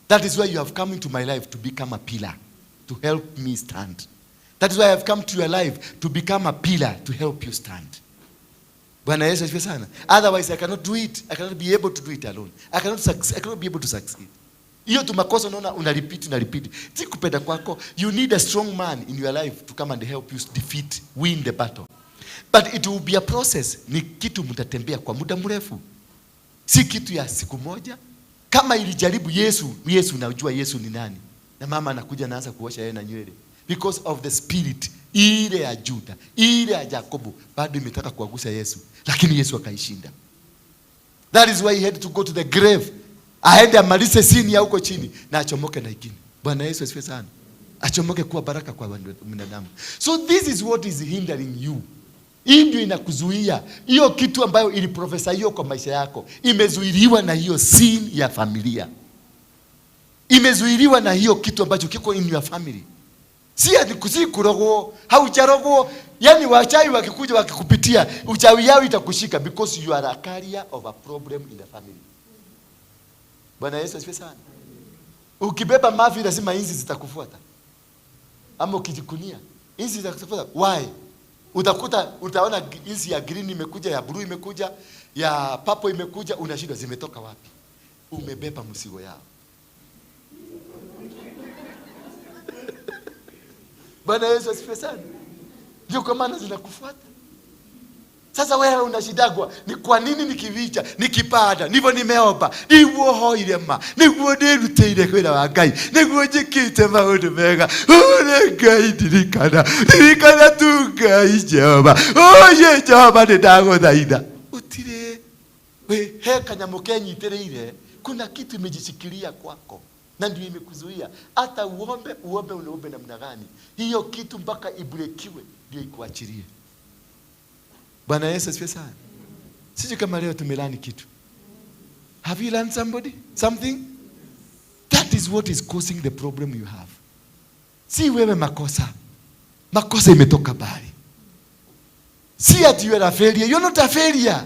That is why you have come into my life to become a pillar, to help me stand. That is why I have come to your life to become a pillar, to help you stand. Bwana Yesu asifiwe sana. Otherwise I cannot do it. I cannot be able to do it alone. I cannot succeed. I cannot be able to succeed. Hiyo tu makosa unaona una repeat na repeat. Si kupenda kwako. You need a strong man in your life to come and help you defeat, win the battle. But it will be a process. Ni kitu mtatembea kwa muda mrefu. Si kitu ya siku moja. Kama ilijaribu Yesu, Yesu unajua Yesu ni nani. Na mama anakuja anaanza kuosha yeye na nywele. Because of the spirit ile ya Juda, ile ya Jakobo bado imetaka kuagusa Yesu, lakini Yesu akaishinda. That is why he had to go to the grave. Aende amalize sini ya huko chini na achomoke na ingine. Bwana Yesu asifiwe sana. Achomoke kuwa baraka kwa binadamu. So this is what is hindering you. Hii ndio inakuzuia. Hiyo kitu ambayo iliprofesa hiyo kwa maisha yako imezuiliwa na hiyo sin ya familia. Imezuiliwa na hiyo kitu ambacho kiko in your family. Si ati si kurogwo, haujarogwo. Yaani wachawi wakikuja wakikupitia, uchawi yao itakushika because you are a carrier of a problem in the family. Bwana Yesu asifiwe sana. Ukibeba mafi lazima inzi zitakufuata. Ama ukijikunia, inzi zitakufuata. Why? Utakuta, utaona hizi ya green imekuja, ya blue imekuja, ya purple imekuja, unashindwa zimetoka wapi? Umebeba mzigo yao. Bwana Yesu asifiwe sana. Ndio kwa maana zinakufuata. Sasa wewe unashidagwa ni kwa nini nikivicha nikipanda nivo nimeomba niguo hoire ma niguo ndirutire kwira wa Ngai niguo njikite maundu mega ure Ngai ndirikana ndirikana tu Ngai Jehova oye Jehova nindaguthaitha. Utire we he kanyamu kenyitiriire, kuna kitu imejishikilia kwako na ndio imekuzuia hata uombe uombe unaombe namna gani, hiyo kitu mpaka ibrekiwe ndio ikuachilie. Bwana Yesu asifiwe sana. Sisi kama leo tumelani kitu. Have you learned somebody something? That is what is causing the problem you have. Si wewe makosa. Makosa imetoka mbali. Si ati you are a failure. You're not a failure.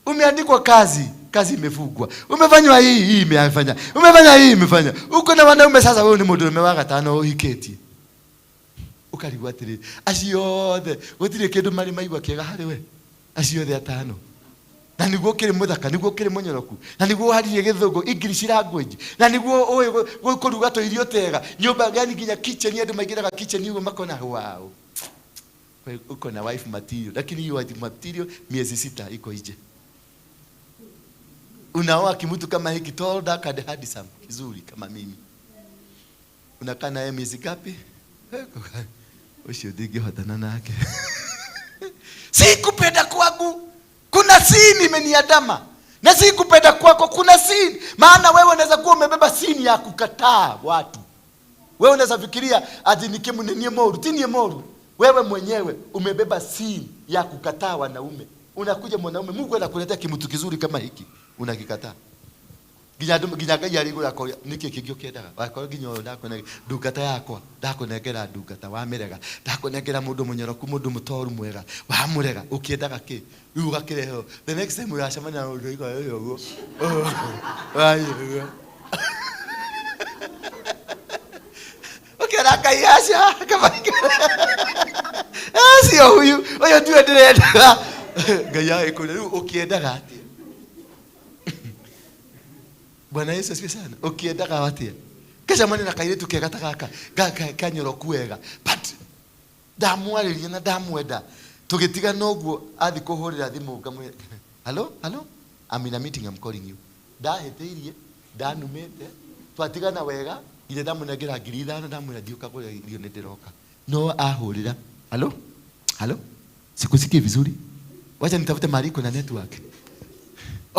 Umeandikwa kazi, kazi imefungwa. Umefanywa hii, hii imefanya. Umefanya hii imefanya. Uko na wanaume sasa wewe ni mũndũrũme wa gatano ũhikĩtie. Ukarigwo atĩrĩ, acio othe gũtirĩ kĩndũ marĩ maigua kĩega harĩ we, acio othe atano, na nĩguo ũkĩrĩ mũthaka, nĩguo ũkĩrĩ mũnyoroku, na nĩguo ũharirie gĩthũngũ English language, na nĩguo ũĩ kũruga tũirio tega nyũmba, yani nginya kitchen andũ maingĩraga kitchen ũguo makona wow, uko na wife material, lakini hiyo wife material miezi 6 iko nje. Unaoa kimutu kama hiki tall dark and handsome kizuri kama mimi, unakaa naye miezi ngapi? Ucio ndingĩhotana nake. Sikupenda kwangu, kuna sini imeniandama, na sikupenda kwako kuna sini. Maana wewe unaweza kuwa umebeba sini ya kukataa watu. Wewe unaweza fikiria ati nikimunenie moru, tinie moru. Wewe mwenyewe umebeba sini ya kukataa wanaume. Unakuja mwanaume, Mungu anakuletea kimutu kizuri kama hiki, unakikataa. Nginya nginya Ngai arigũra akoria nĩkĩ kĩngĩ ũkĩendaga, wakorwo nginya ũyũ ndungata yakwa ndakũnengera ndungata wamĩrega, ndakũnengera mũndũ mũnyoroku, mũndũ mũtoru mwega wamũrega, ũkĩendaga kĩ? Rĩu ũgakĩrehwo the next time ũracemania na mũndũ ũigua ũyũ ũguo ũguo ũkĩona Ngai aca acio huyu ũyũ tiwe ndĩrendaga. Ngai agĩkũria rĩu ũkĩendaga atĩa? Bwana Yesu asifiwe sana. Ukiendaga atia? Kecemania na kairitu kega ta gaka, kanyoroku wega. But ndamwarĩria na ndamwenda. Tũgĩtigana ũguo athi kũhũrĩra thimũ ngamwĩra, hello, hello, I'm in a meeting, I'm calling you. Ndahĩtĩirie, ndanumĩte, twatigana wega, nginya ndamũnengera 5,000 ndamwĩra ndiũka kũrĩa irio nĩ ndĩroka. No ahũrĩra, hello, hello, sikusikii vizuri. Wacha nitafute mahali kuna network.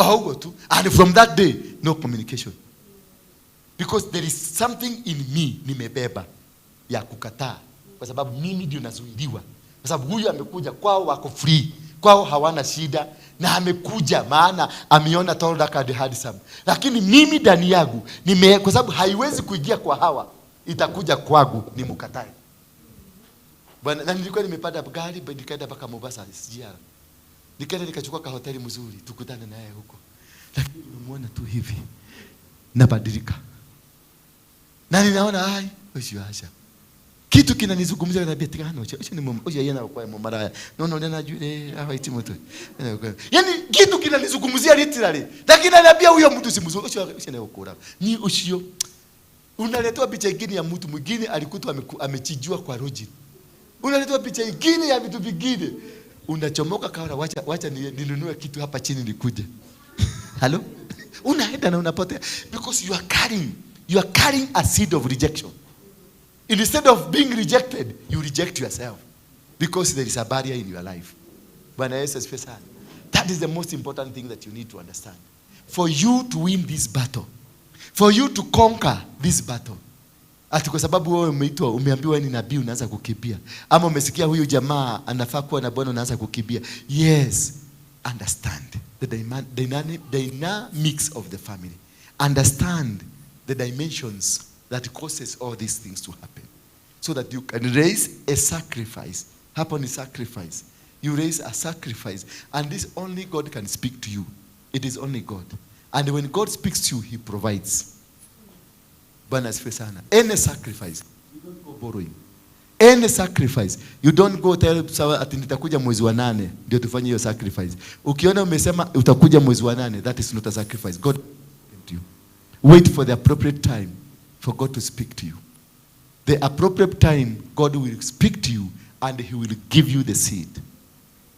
Oh, ũguo tu. And from that day, no communication. Because there is something in me nimebeba ya kukataa. Kwa sababu mimi ndio nazuiliwa. Kwa sababu huyu amekuja kwao wako free. Kwao hawana shida na amekuja maana ameona tall dark and handsome. Lakini mimi ndani yangu kwa sababu haiwezi kuingia kwa hawa, itakuja kwangu nimkatae. Bwana, na nilikuwa nimepanda gari nikaenda mpaka Mombasa SGR. Nikaenda nikachukua ka hoteli mzuri tukutane naye huko. Lakini nimemuona tu hivi nabadilika. Na ninaona ai, ucio acha. Kitu kinanizungumzia na beti gano, ucio ni mume, ucio yeye anakuwa mumaraya. No no nena juu hawa iti mtu. Yaani kitu kinanizungumzia literally. Lakini ananiambia huyo mtu si mzuri, ucio ucio ni ukora. Ni ucio unaletewa picha nyingine ya mtu mwingine alikutwa amechijua kwa roji. Unaletewa picha nyingine ya vitu vingine. Unachomoka kaona wacha ninunue kitu hapa chini nikuje. Hello? Unaenda na unapotea because you are carrying a seed of rejection. Instead of being rejected, you reject yourself because there is a barrier in your life. Bwana Yesu asifiwe sana. That is the most important thing that you need to understand. For you to win this battle, for you to conquer this battle. Ati kwa sababu wewe umeitwa, umeambiwa ni nabii unaanza kukimbia. Ama umesikia huyu jamaa anafaa kuwa na bwana unaanza kukimbia. Yes, understand the dynamics of the family. Understand the dimensions that causes all these things to happen. So that you can raise a sacrifice. Hapo ni sacrifice. You raise a sacrifice. And this only God can speak to you. It is only God. And when God speaks to you, he provides. Bwana asifiwe sana. Any sacrifice, you don't go borrowing. Any sacrifice. You don't go tell sawa ati nitakuja mwezi wa 8 ndio tufanye hiyo sacrifice. Ukiona umesema utakuja mwezi wa 8, that is not a sacrifice. God to you. Wait for the appropriate time for God to speak to you. The appropriate time God will speak to you and he will give you the seed,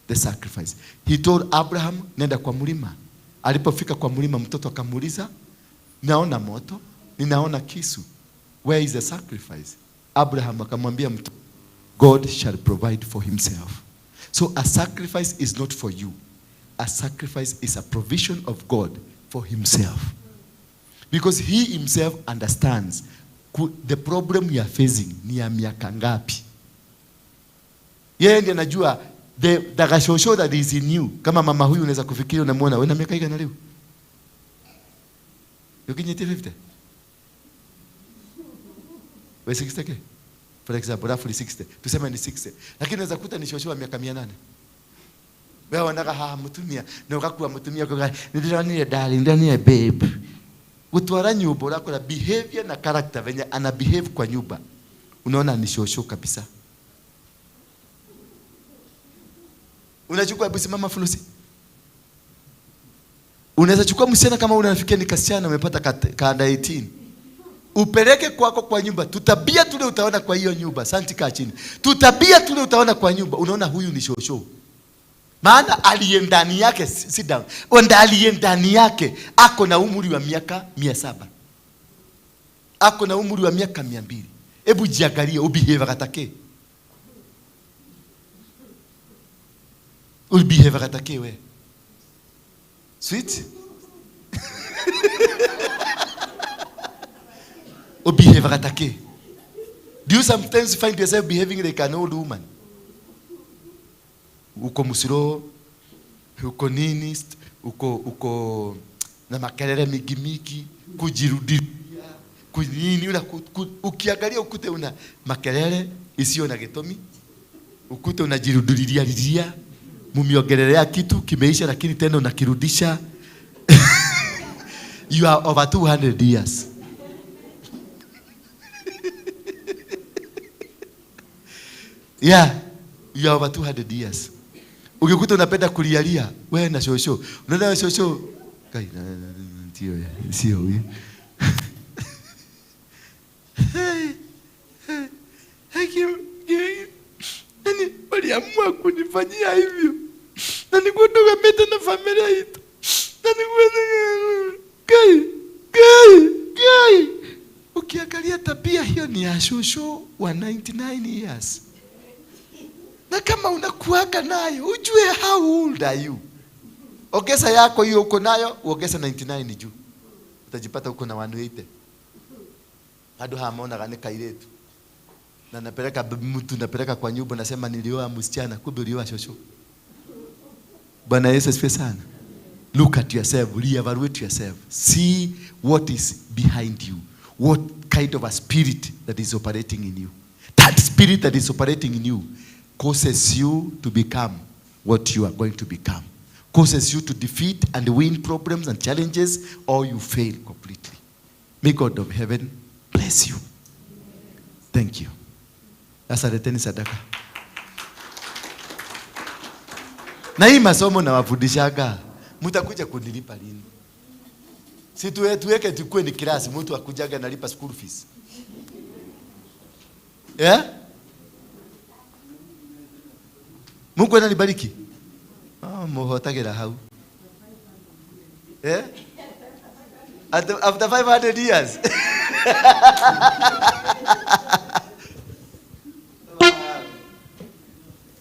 the sacrifice. He told Abraham, nenda kwa mlima. Alipofika kwa mlima, mtoto akamuuliza, naona moto, ninaona kisu. Where is the sacrifice? Abraham akamwambia mtoto, God shall provide for himself. So a sacrifice is not for you. A sacrifice is a provision of God for himself. Because he himself understands the problem you are facing ni ya miaka ngapi. Yeye ndiye anajua the gashosho that is in you. Kama mama huyu unaweza kufikiri unamuona wewe na miaka igana leo? Ukinyeti 50? Wewe 60 ke? For example, roughly 60. Tuseme ni 60. Lakini unaweza kuta ni shosho wa miaka 800. Wewe unataka haha mtumia na ukakuwa mtumia kwa ndio darling, ndio babe. Gutwara nyumba urakora behavior na character venye ana behave kwa nyumba. Unaona ni shosho kabisa. Unachukua hebu simama fulusi. Unaweza chukua msichana kama unafikia ni kasichana umepata kanda 18. Upeleke kwako kwa nyumba. Tutabia tule utaona kwa hiyo nyumba. Santi kaa chini. Tutabia tule utaona kwa nyumba. Unaona huyu ni shosho. Maana aliye ndani yake, sit down. Onda aliye ndani yake ako na umri wa miaka 700. Ako na umri wa miaka 200. Hebu jiangalie ubehave katake. Ubehave katake we. Sweet? Ubehave katake. Do you sometimes find yourself behaving like an old woman? Uko musiro, uko nini, uko na makelele mingi mingi, kujirudia, kunini, ukiangalia ukute una makelele isiyo na getomi, ukute unajirudilia lilia, mumiongelelea kitu kimeisha lakini tena unakirudisha. You are over 200 years. Yeah, you are over 200 years. Ukikuta unapenda kulialia, wewe na shosho. Unaona shosho? Kai, ndio sio huyu. Hey, nani waliamua kunifanyia hivyo? Na nikuondoka meta na familia yetu. Na nikuondoka kai. Ukiangalia tabia hiyo ni ya shosho wa 99 years. Na kama unakuaga nayo, ujue how old are you? Ongeza yako hiyo uko nayo, uongeza 99 juu. Utajipata uko na 180. Hado hamuona gani kairetu. Na napeleka mtu, napeleka kwa nyumba, nasema nilioa msichana, kumbe ulioa shosho. Bwana Yesu asifiwe sana. Look at yourself, reevaluate yourself. See what is behind you. What kind of a spirit that is operating in you. That spirit that is operating in you causes you to become what you are going to become. Causes you to defeat and win problems and challenges, or you fail completely. May God of heaven bless you. Thank you. Sasa leteni sadaka. Na hii masomo nawafundishaga, mtakuja kunilipa lini? Si tuweke tukue ni klasi, mtu akujaga nalipa school fees. Yeah? Mungu ananibariki. Oh, muhotagera hau. Eh? After 500 years.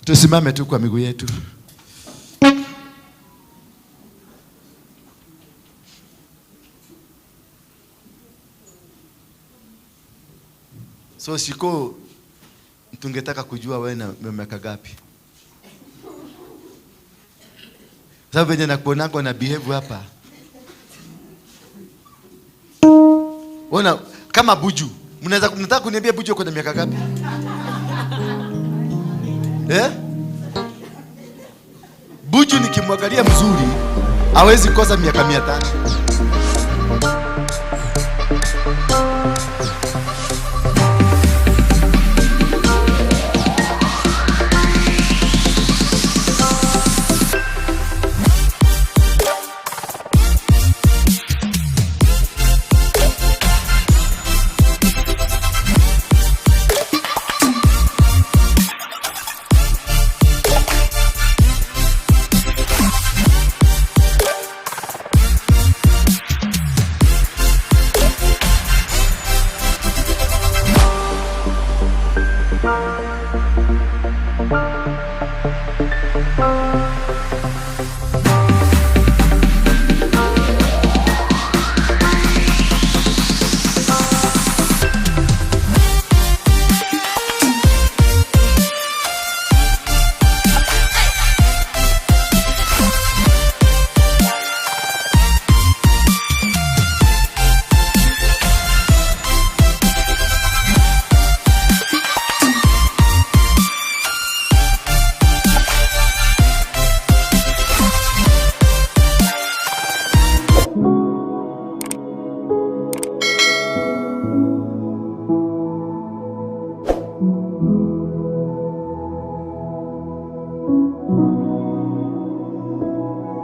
Tusimame tu kwa miguu yetu. So Shiko, tungetaka kujua wewe na miaka gapi? Sababu venye nakuonanga na behave hapa. Ona kama Buju, mnataka kuniambia Buju uko na miaka gapi? Eh? Buju nikimwangalia mzuri hawezi kosa miaka 500.